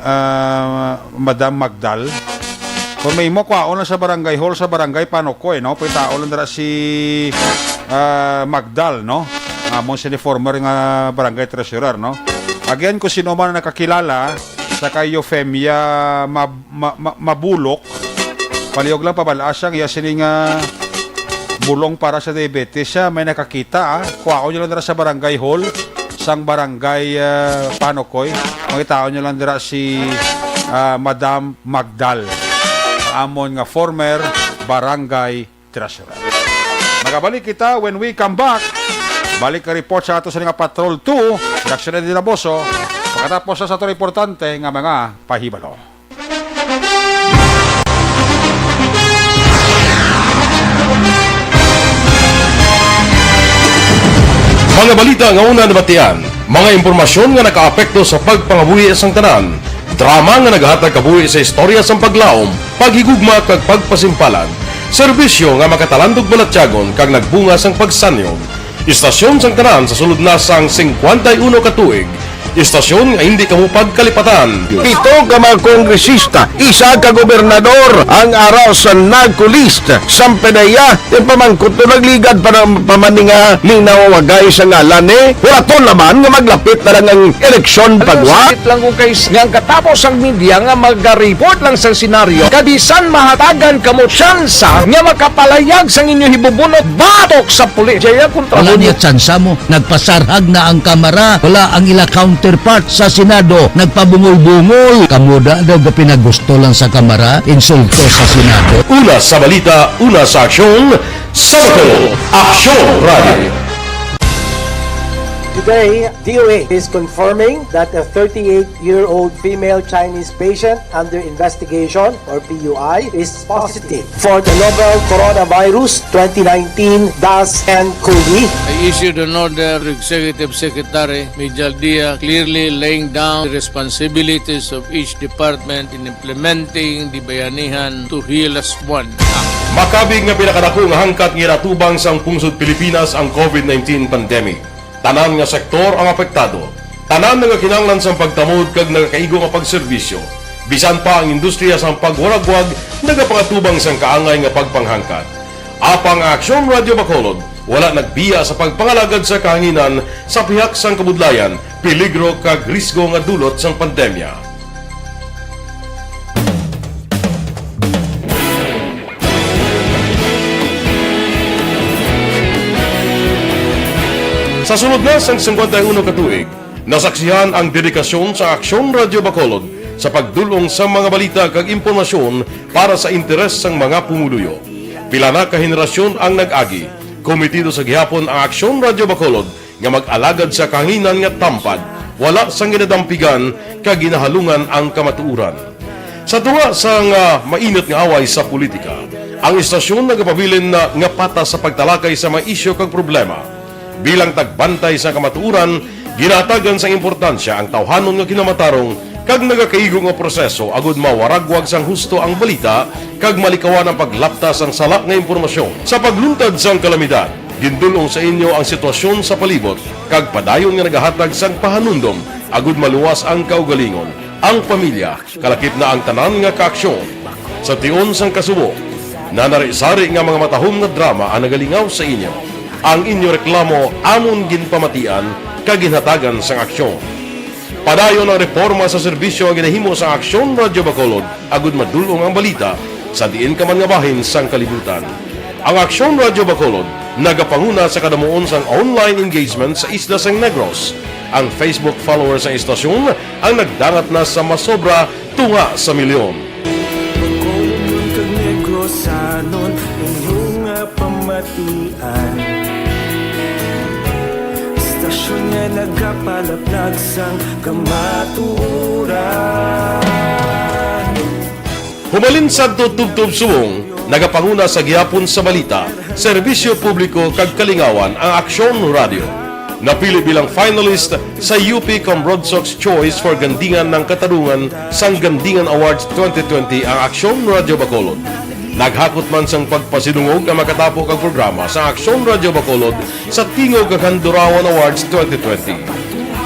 ah, Madam Magdal. Kung may mo, kwaon lang sa barangay hall, sa barangay Panokoy, no? Pitaon lang dira si, ah, Magdal, no? Amon sini former nga barangay treasurer, no? Again, kung sino man ang nakakilala sa kay Eufemia Mab-, Ma-, Ma-, Mabulok, palihog lang, pabal-a siya, ang iya sini nga bulong para sa diabetes siya, may nakakita, ah. Kuhaon niyo lang dira sa barangay hall, sang barangay, ah, Panokoy. Mangitaon niyo lang dira si, ah, Madam Magdal, ang amon nga former barangay treasurer. Magabalik kita when we come back. Balik ka report sa ato sa nga Patrol two, Daxon Eddie Laboso. Pagkatapos sa ato importante nga mga pahibalo. Mga balita nga una nabatian, mga impormasyon nga nakaapekto sa pagpangabuhi sang tanan, drama nga nagahatag kabuhi sa istorya sang paglaom, paghigugma kag pagpasimpalan, serbisyo nga makatalandog balatyagon kag nagbunga sang pagsanyog. Istasyon sang tanan sa sulod na sang singkwenta y uno ka tuig. Istasyon nga hindi kamo pagkalipatan. Pito ka mga kongresista, isa ka gobernador ang ara sa NAGCO list. Sang PDEA, ti pamangkot to nagligad pa ng pamaninga ning nawawagay sa ngalan ni. Wala to laman nga maglapit na lang ang eleksyon pagwa. Sakit lang kung kay nga ang katapos ang media nga magareport lang sa senaryo. Kabisan mahatagan kamo tsansa nga makapalayag sang inyo hibubunot batok sa pulis. Jaya kontra Wala mo. Niya tsansa mo. Nagpasarhag na ang Kamara. Wala ang ila counterpart sa Senado. Nagpabungol-bungol. Kamo da daw ga pinagusto lang sa Kamara, insulto sa Senado. Una sa balita, una sa aksyon, sa Bacolod, Aksyon Radio. Today, D O A is confirming that a thirty-eight-year-old female Chinese patient under investigation, or P U I, is positive for the novel coronavirus twenty nineteen dash N COVID. I issued an order to Executive Secretary Mijal Dia, clearly laying down the responsibilities of each department in implementing the Bayanihan to Heal As One Act. Makabig nga pinakadako nga hangkat nga ginatubang sang pungsod Pilipinas ang COVID nineteen pandemic. Tanan nga sektor ang apektado. Tanan nga kinahanglan sang pagtamod kag nagakaigo nga pagserbisyo. Bisan pa ang industriya sang pagwaragwag nagapangatubang sang kaangay nga pagpanghangkat. Apang ang Aksyon Radio Bacolod wala nagbiya sa pagpangalagad sa kahanginan sa pihak sang kabudlayan, peligro kag risgo nga dulot sang pandemya. Sa sulod na sang singkwenta y uno ka tuig, nasaksihan ang dedikasyon sa Aksyon Radio Bacolod sa pagdul-ong sa mga balita kag impormasyon para sa interes sang mga pumuluyo. Pila na ka henerasyon ang nag-agi, kometido sa gihapon ang Aksyon Radio Bacolod nga mag-alagad sa kahanginan nga tampad, wala sang ginadampigan kag ginahalungan ang kamatuoran. Sa tunga sang mainit nga away sa politika, ang istasyon nagapabilin na nga patas sa pagtalakay sa mga isyu kag problema. Bilang tagbantay sa kamatuoran, ginahatagan sang importansya ang tawhanon nga kinamatarong kag nagakaigo nga proseso agud mawaragwag sang husto ang balita kag malikawan ang paglapta sang sala nga impormasyon. Sa pagluntad sang kalamidad, gindul-ong sa inyo ang sitwasyon sa palibot kag padayon nga nagahatag sang pahanumdom agud maluwas ang kaugalingon, ang pamilya, kalakip na ang tanan nga kaaksyon. Sa tion sang kasubo, nanari-sari nga mga matahom nga drama ang nagalingaw sa inyo. Ang inyo reklamo amon ginpamatian kag ginhatagan sang aksyon. Padayon ang reporma sa serbisyo nga ginahimo sa Aksyon Radio Bacolod agud madul-ong ang balita sa diin ka man nga bahin sang kalibutan. Ang Aksyon Radio Bacolod nagapanguna sa kadamuon sang online engagement sa isla sang Negros. Ang Facebook followers sang istasyon ang nagdangat na sa masobra tunga sa milyon. Bacolodnon kag Negrosanon, inyo nga pamatian. Esta Nga nagapalaplag sang kamatuoran. Humalin sadto tubtob subong, nagapanguna sa gihapon sa balita, serbisyo publiko kag kalingawan ang Aksyon Radio. Napili bilang finalist sa U P Cambrodsoc's Choice for Gandingan ng Katarungan sang Gandingan Awards twenty twenty ang Aksyon Radio Bacolod. Naghakot man sang pagpasidungog ang makatapo kag programa sa Aksyon Radio Bacolod sa Tingog kag Handurawan Awards twenty twenty.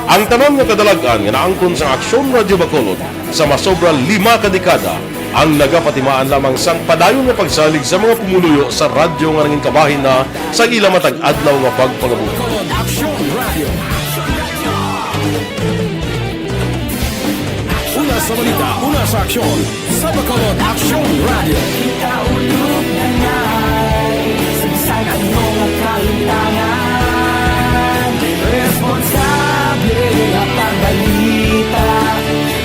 Ang tanan nga kadalag-an nga naangkon sang Aksyon Radio Bacolod sa masobra lima ka dekada ang nagapatimaan lamang sang padayon nga pagsalig sa mga pumuluyo sa radyo nga nangin kabahin na sa ila matag adlaw nga pagpangabuhi. Aksyon Radio. Una sa balita, una sa aksyon, sa Bacolod Aksyon Radio. Kita ulog na ngay, sagsag ang mga kalintangan. Responsable at pagbalita,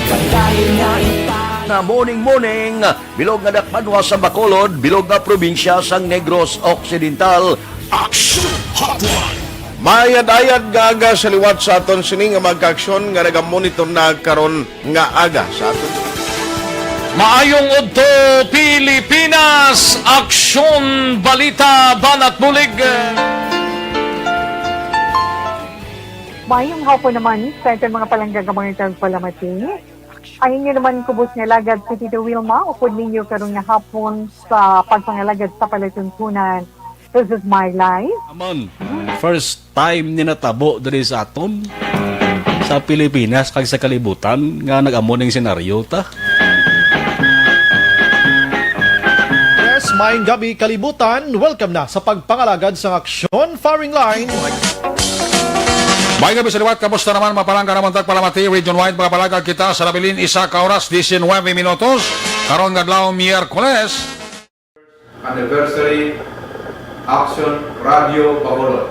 pagdahil nga ita- Nga morning, morning, bilog nga dakbanwa sa Bacolod, bilog nga probinsya sang Negros Occidental. Action Hotline. Mayad-ayad nga aga sa liwat sa aton sini nga mga kaaksyon nga nagamonitor na karon nga aga sa aton. Maayong udto, Pilipinas! Aksyon, balita, banat bulig. Mayong hapon naman sa aton mga palangga nga mga tagpalamati. Ang inyo naman kubos nga alagad si Tito Wilma, upod ninyo karon nga hapon sa pagpangalagad sa palatuntunan. This is my life. Amon, first time ni natabo diri sa aton, sa Pilipinas kag sa kalibutan nga nag-amo ning senaryo ta. Yes, maayong gabi, kalibutan. Welcome na sa pagpangalagad sang Aksyon Firing Line. Maayong gabi sa liwat, kamusta naman, mga palangga namon tagpalamati, region-wide, mga palangga kita sa nabilin, isa ka oras, diecinuebe minutos, karon nga adlaw, Miyerkules. Anniversary, Aksyon Radio Bacolod.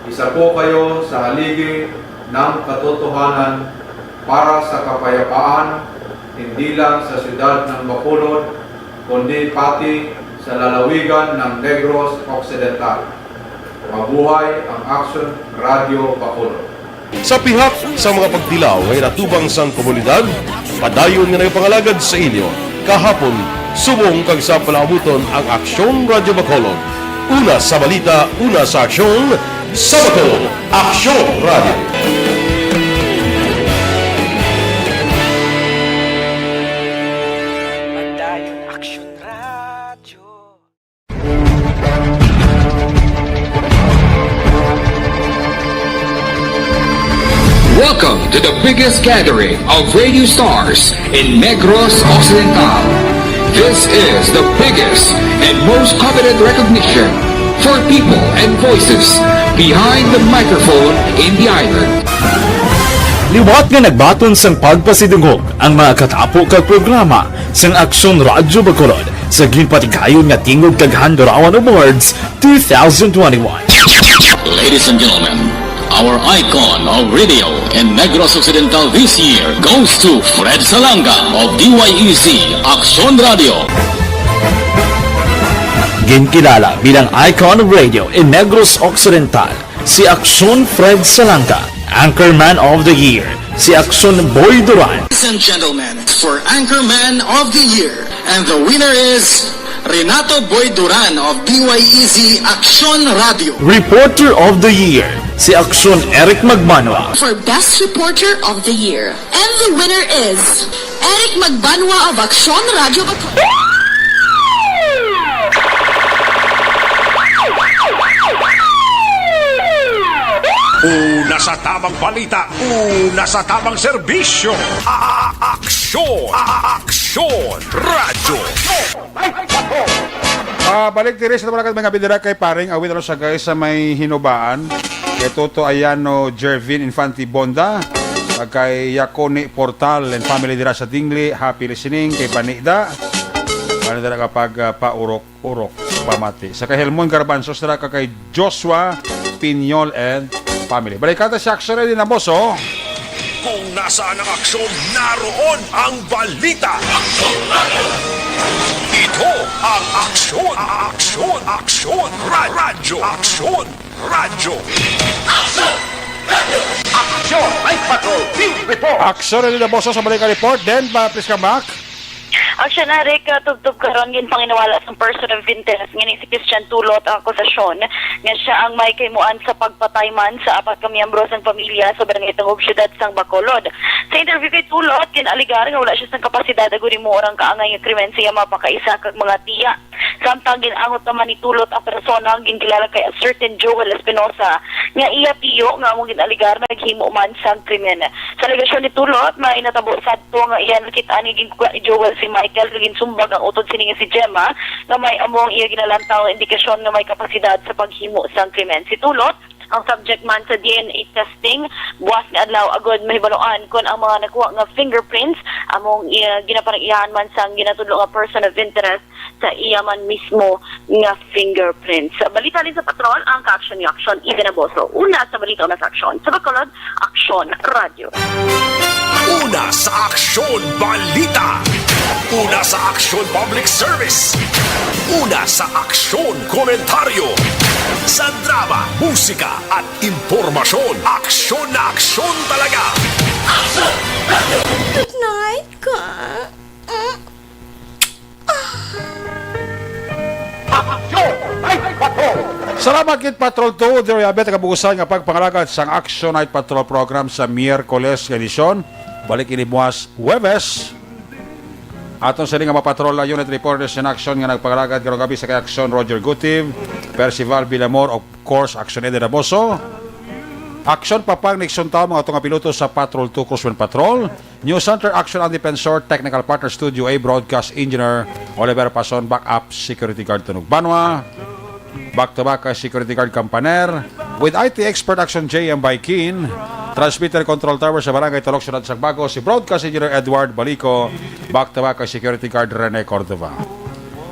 Isa po kayo sa haligi ng katotohanan para sa kapayapaan, hindi lang sa siyudad ng Bacolod, kundi pati sa lalawigan ng Negros Occidental. Mabuhay ang Aksyon Radio Bacolod. Sa pihak sa mga pagtilaw nga inatubang sang komunidad, padayon nga nagapangalagad sa inyo kahapon, subong kag sa palaabuton ang Aksyon Radio Bacolod. Una sa balita, una sa aksyon, sa Bacolod, Aksyon Radio. Padayon Aksyon Radio. Welcome to the biggest gathering of radio stars in Negros Occidental. This is the biggest and most coveted recognition for people and voices behind the microphone in the island. Liwat nga nagbaton sang pagpasidungog ang mga katapo kag programa sang Aksyon Radyo Bacolod sa ginpatigayon nga Tingog kag Handurawan Awards two thousand twenty-one. Ladies and gentlemen, our icon of radio in Negros Occidental this year goes to Fred Salanga of D Y E Z Aksyon Radio. Ginkilala bilang icon of radio in Negros Occidental si Aksyon Fred Salanga, Anchorman of the Year, si Aksyon Boy Duran. Ladies and gentlemen, for Anchorman of the Year, and the winner is Renato Boy Duran of D Y E Z Aksyon Radio. Reporter of the Year, si Aksyon Eric Magmanwa. For Best Reporter of the Year, and the winner is Eric Magbanwa of Aksyon Radyo Bacolod. Una sa tamang balita, una sa tamang serbisyo. A- Aksyon, a- Aksyon, Radyo. Ah, balik diri sa mga, mga bidira kay paring Awin Alosagay sa may Hinubaan. Kay Toto Ayano, Jervin Infante Bonda, kag kay Yakoni Portal and family dira sa Dingli, happy listening kay Panida. Ano dira kapag, ah, paurok-urok pamati. Sa kay Helmon Garbanzos dira ka kay Joshua Piñol and family. Balikan ta si Aksyon Ready na, boss, oh. Kung nasaan ang aksyon, naroon ang balita. Ito ang Aksyon, Aksyon, Aksyon, Ra- Radyo, Aksyon, Radyo. Aksyon Night Patrol Field Report. Aksyon Night Patrol sa balikan report. Then, pa, please come back. Aksyon na, Rick, uh, tubtob karon, ginpanginiwala sang person of interest nga ni si Christian Tulot ang akusasyon nga siya ang may kahimuan sa pagpatay man sa apat ka miyembro sang pamilya sa Barangay Tangub, Siyudad sang Bacolod. Sa interview kay Tulot, gin-alegar nga wala siya sang kapasidad agud himuon ang kaangay nga krimen sa iya mapakaisa kag mga tiya. Samtang gin-angot naman ni Tulot ang persona nga ginkilala kay a certain Joel Espinosa nga iya tiyo nga amo gin-alegar naghimo man sang krimen. Sa alegasyon ni Tulot, may natabo sadto nga iya nakit-an nga ginkugwa ni Joel si Michael kag ginsumbag ang utod sini nga si Gemma nga may amo ang iya ginalantaw nga indikasyon nga may kapasidad sa paghimo sang krimen. Si Tulot, ang subject man sa D N A testing, buwas nga adlaw agud mahibaluan kon ang mga nakuha nga fingerprints among, ah, ginapanag-iyahan man sang ginatudlo nga person of interest sa iya man mismo nga fingerprints. Sa balita ni sa Patrol, ang kaaksyon ni Aksyon, Eden Aboso. Una sa balita, una sa aksyon. Sa Bacolod, Aksyon Radyo. Una sa aksyon, balita. Una sa aksyon, public service. Una sa aksyon, komentaryo. Sa drama, musika, at impormasyon, aksyon na aksyon talaga. Good night, ka. Mm. Aksyon Night Patrol. Salamat gid, Patrol two, diri abi ang kabuusan nga pagpangalagad sang Aksyon Night Patrol program sa Miyerkules nga edisyon. Balik ini buwas Huwebes. Aton sini nga mga patrol, unit reporters in action nga nagpangalagad karong gabi sa kay Aksyon Roger Gutiv, Percival Villamor, of course, Aksyon Eden Aboso. Aksyon Papang Nixon Tao, mga tunga piloto sa Patrol two Cruise Patrol. News Center, Aksyon Ang Defensor, Technical Partner Studio A, Broadcast Engineer Oliver Pason, Backup Security Guard Tunog Banwa, Back to Back kay Security Guard Campaner, with I T Expert, Aksyon J M Baikin, Transmitter Control Tower sa Barangay Talok, Siyudad sang Bago, si Broadcast Engineer Edward Balico, Back to Back kay Security Guard Rene Cordova.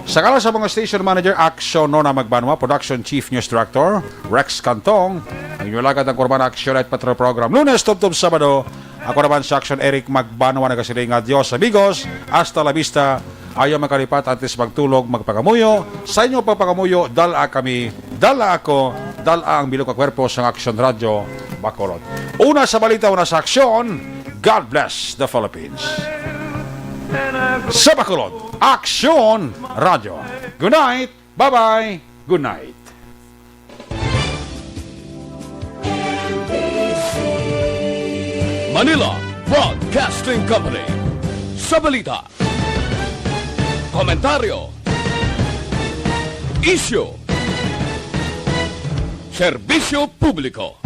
Sa ngalan sa mga station manager, Aksyon Nona Magbanwa, Production Chief News Director Rex Cantong, ang inyong alagad ang Kurban Aksyon Night Patrol Program, Lunes tubtob Sabado. Ako naman sa Aksyon, Eric Magbanwa, nagasiling nga, "Adios, amigos. Hasta la vista. Ayaw makalipat antes magtulog, magpangamuyo. Sa inyo pagpangamuyo, dala kami, dala ako, dala ang bilog nga kwerpo sa Aksyon Radyo Bacolod." Una sa balita, una sa aksyon, God bless the Philippines. Sa Bacolod, Aksyon Radyo. Good night. Bye-bye. Good night. Manila Broadcasting Company. Sa balita, komentaryo, isyu, serbisyo publiko.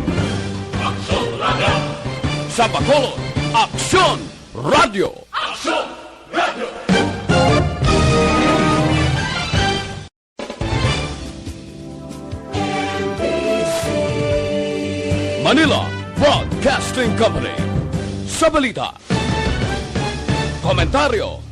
Aksyon Radyo. Sa Bacolod, Aksyon Radyo. Aksyon Radyo. Manila Broadcasting Company. Sa balita, komentaryo,